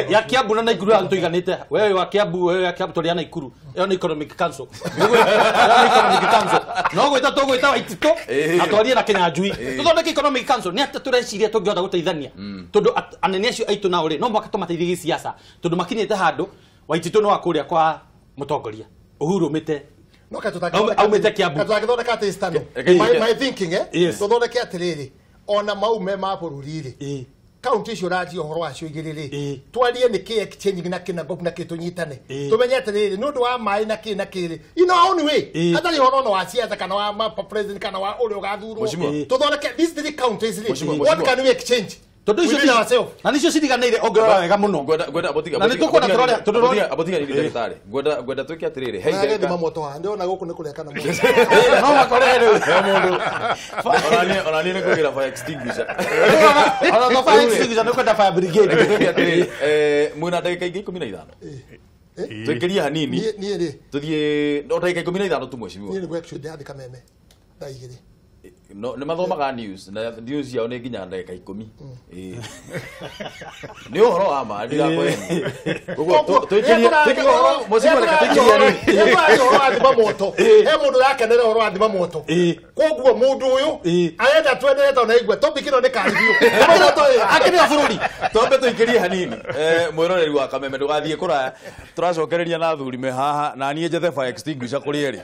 Ya Kiambu na Nakuru ya tũiganĩte. Wewe wa Kiambu, wewe wa Kiambu tũrĩ a Nakuru. Ĩyo nĩ Economic Council. Economic Council. No gwĩta tũgwĩta Waititũ na twarie na Kinyanjui. Tũthondeke Economic Council nĩ atĩ tũreciria tũngĩhota gũteithania. Tondũ anene acio aitũ nao rĩ no mũhaka tũmateithie gĩsiasa tondũ makinyĩte handũ Waititũ no akũrĩa kwa mũtongoria Uhuru umĩte No aumĩte Kiambu. Tũtangĩthondeka atĩ stano. My thinking tũthondeke atĩrĩrĩ ona maume ma bũrũri rĩ kaunti icio ũraria ũhoro wacio igĩrĩ rĩ twarie nĩ kĩ exchange na kĩ na ngobu na kĩ tũnyitane tũmenye atĩrĩrĩ nĩ ũndũ wa maĩ na kĩ na kĩ rĩ in our own way hatarĩ ũhoro ona wa siasa kana wa president kana wa ũrĩa ũgathurwo tũthondeke these three counties rĩ what can we exchange Tondu icio na nicio ciriganĩire ũngĩrora wega mũno. Ngwenda abotiga na nĩtũkuona tũrore tondũ abotiga abotiga nĩ ndagĩtarĩ. Ngwenda twĩke atĩrĩrĩ. He ndagĩtarĩ thima moto haha ndĩrona gũkũ nĩ kũrĩa kana mũndũ. No makore rĩu. He mũndũ. Ona niĩ nĩ kũgĩra fire extinguisher. Ona to fire extinguisher nĩ kwenda fire brigade. Twĩke atĩrĩrĩ. Mwĩna ndagĩka ingĩ 15. Twĩkĩrie hanini. Niĩ rĩ. Tũthiĩ no ndagĩka 15 tu mheshimiwa. Niĩ nĩ gwekcio ndĩrathi Kameme thaa 2. No nĩ mathomaga news na news yao nĩ nginya ndagĩka 10. Nĩ ũhoro wa ma ndirakũhenia. Ũguo twĩkĩrie ũhoro mheshimiwa reke twĩkĩrie hanini. Ũhoro wa thima moto. He mũndũ ũrakenera ũhoro wa thima moto. Koguo mũndũ ũyũ arenda twenderete tondũ nĩaigua topic ĩno nĩ kali biũ. Akĩrĩ bũrũri. Twambe tũikĩrie hanini. Mwĩroreri wa Kameme ndũgathiĩ kũraya. Tũracokereria na athuri me haha na niĩ njethe fire extinguisher kũrĩ erĩ.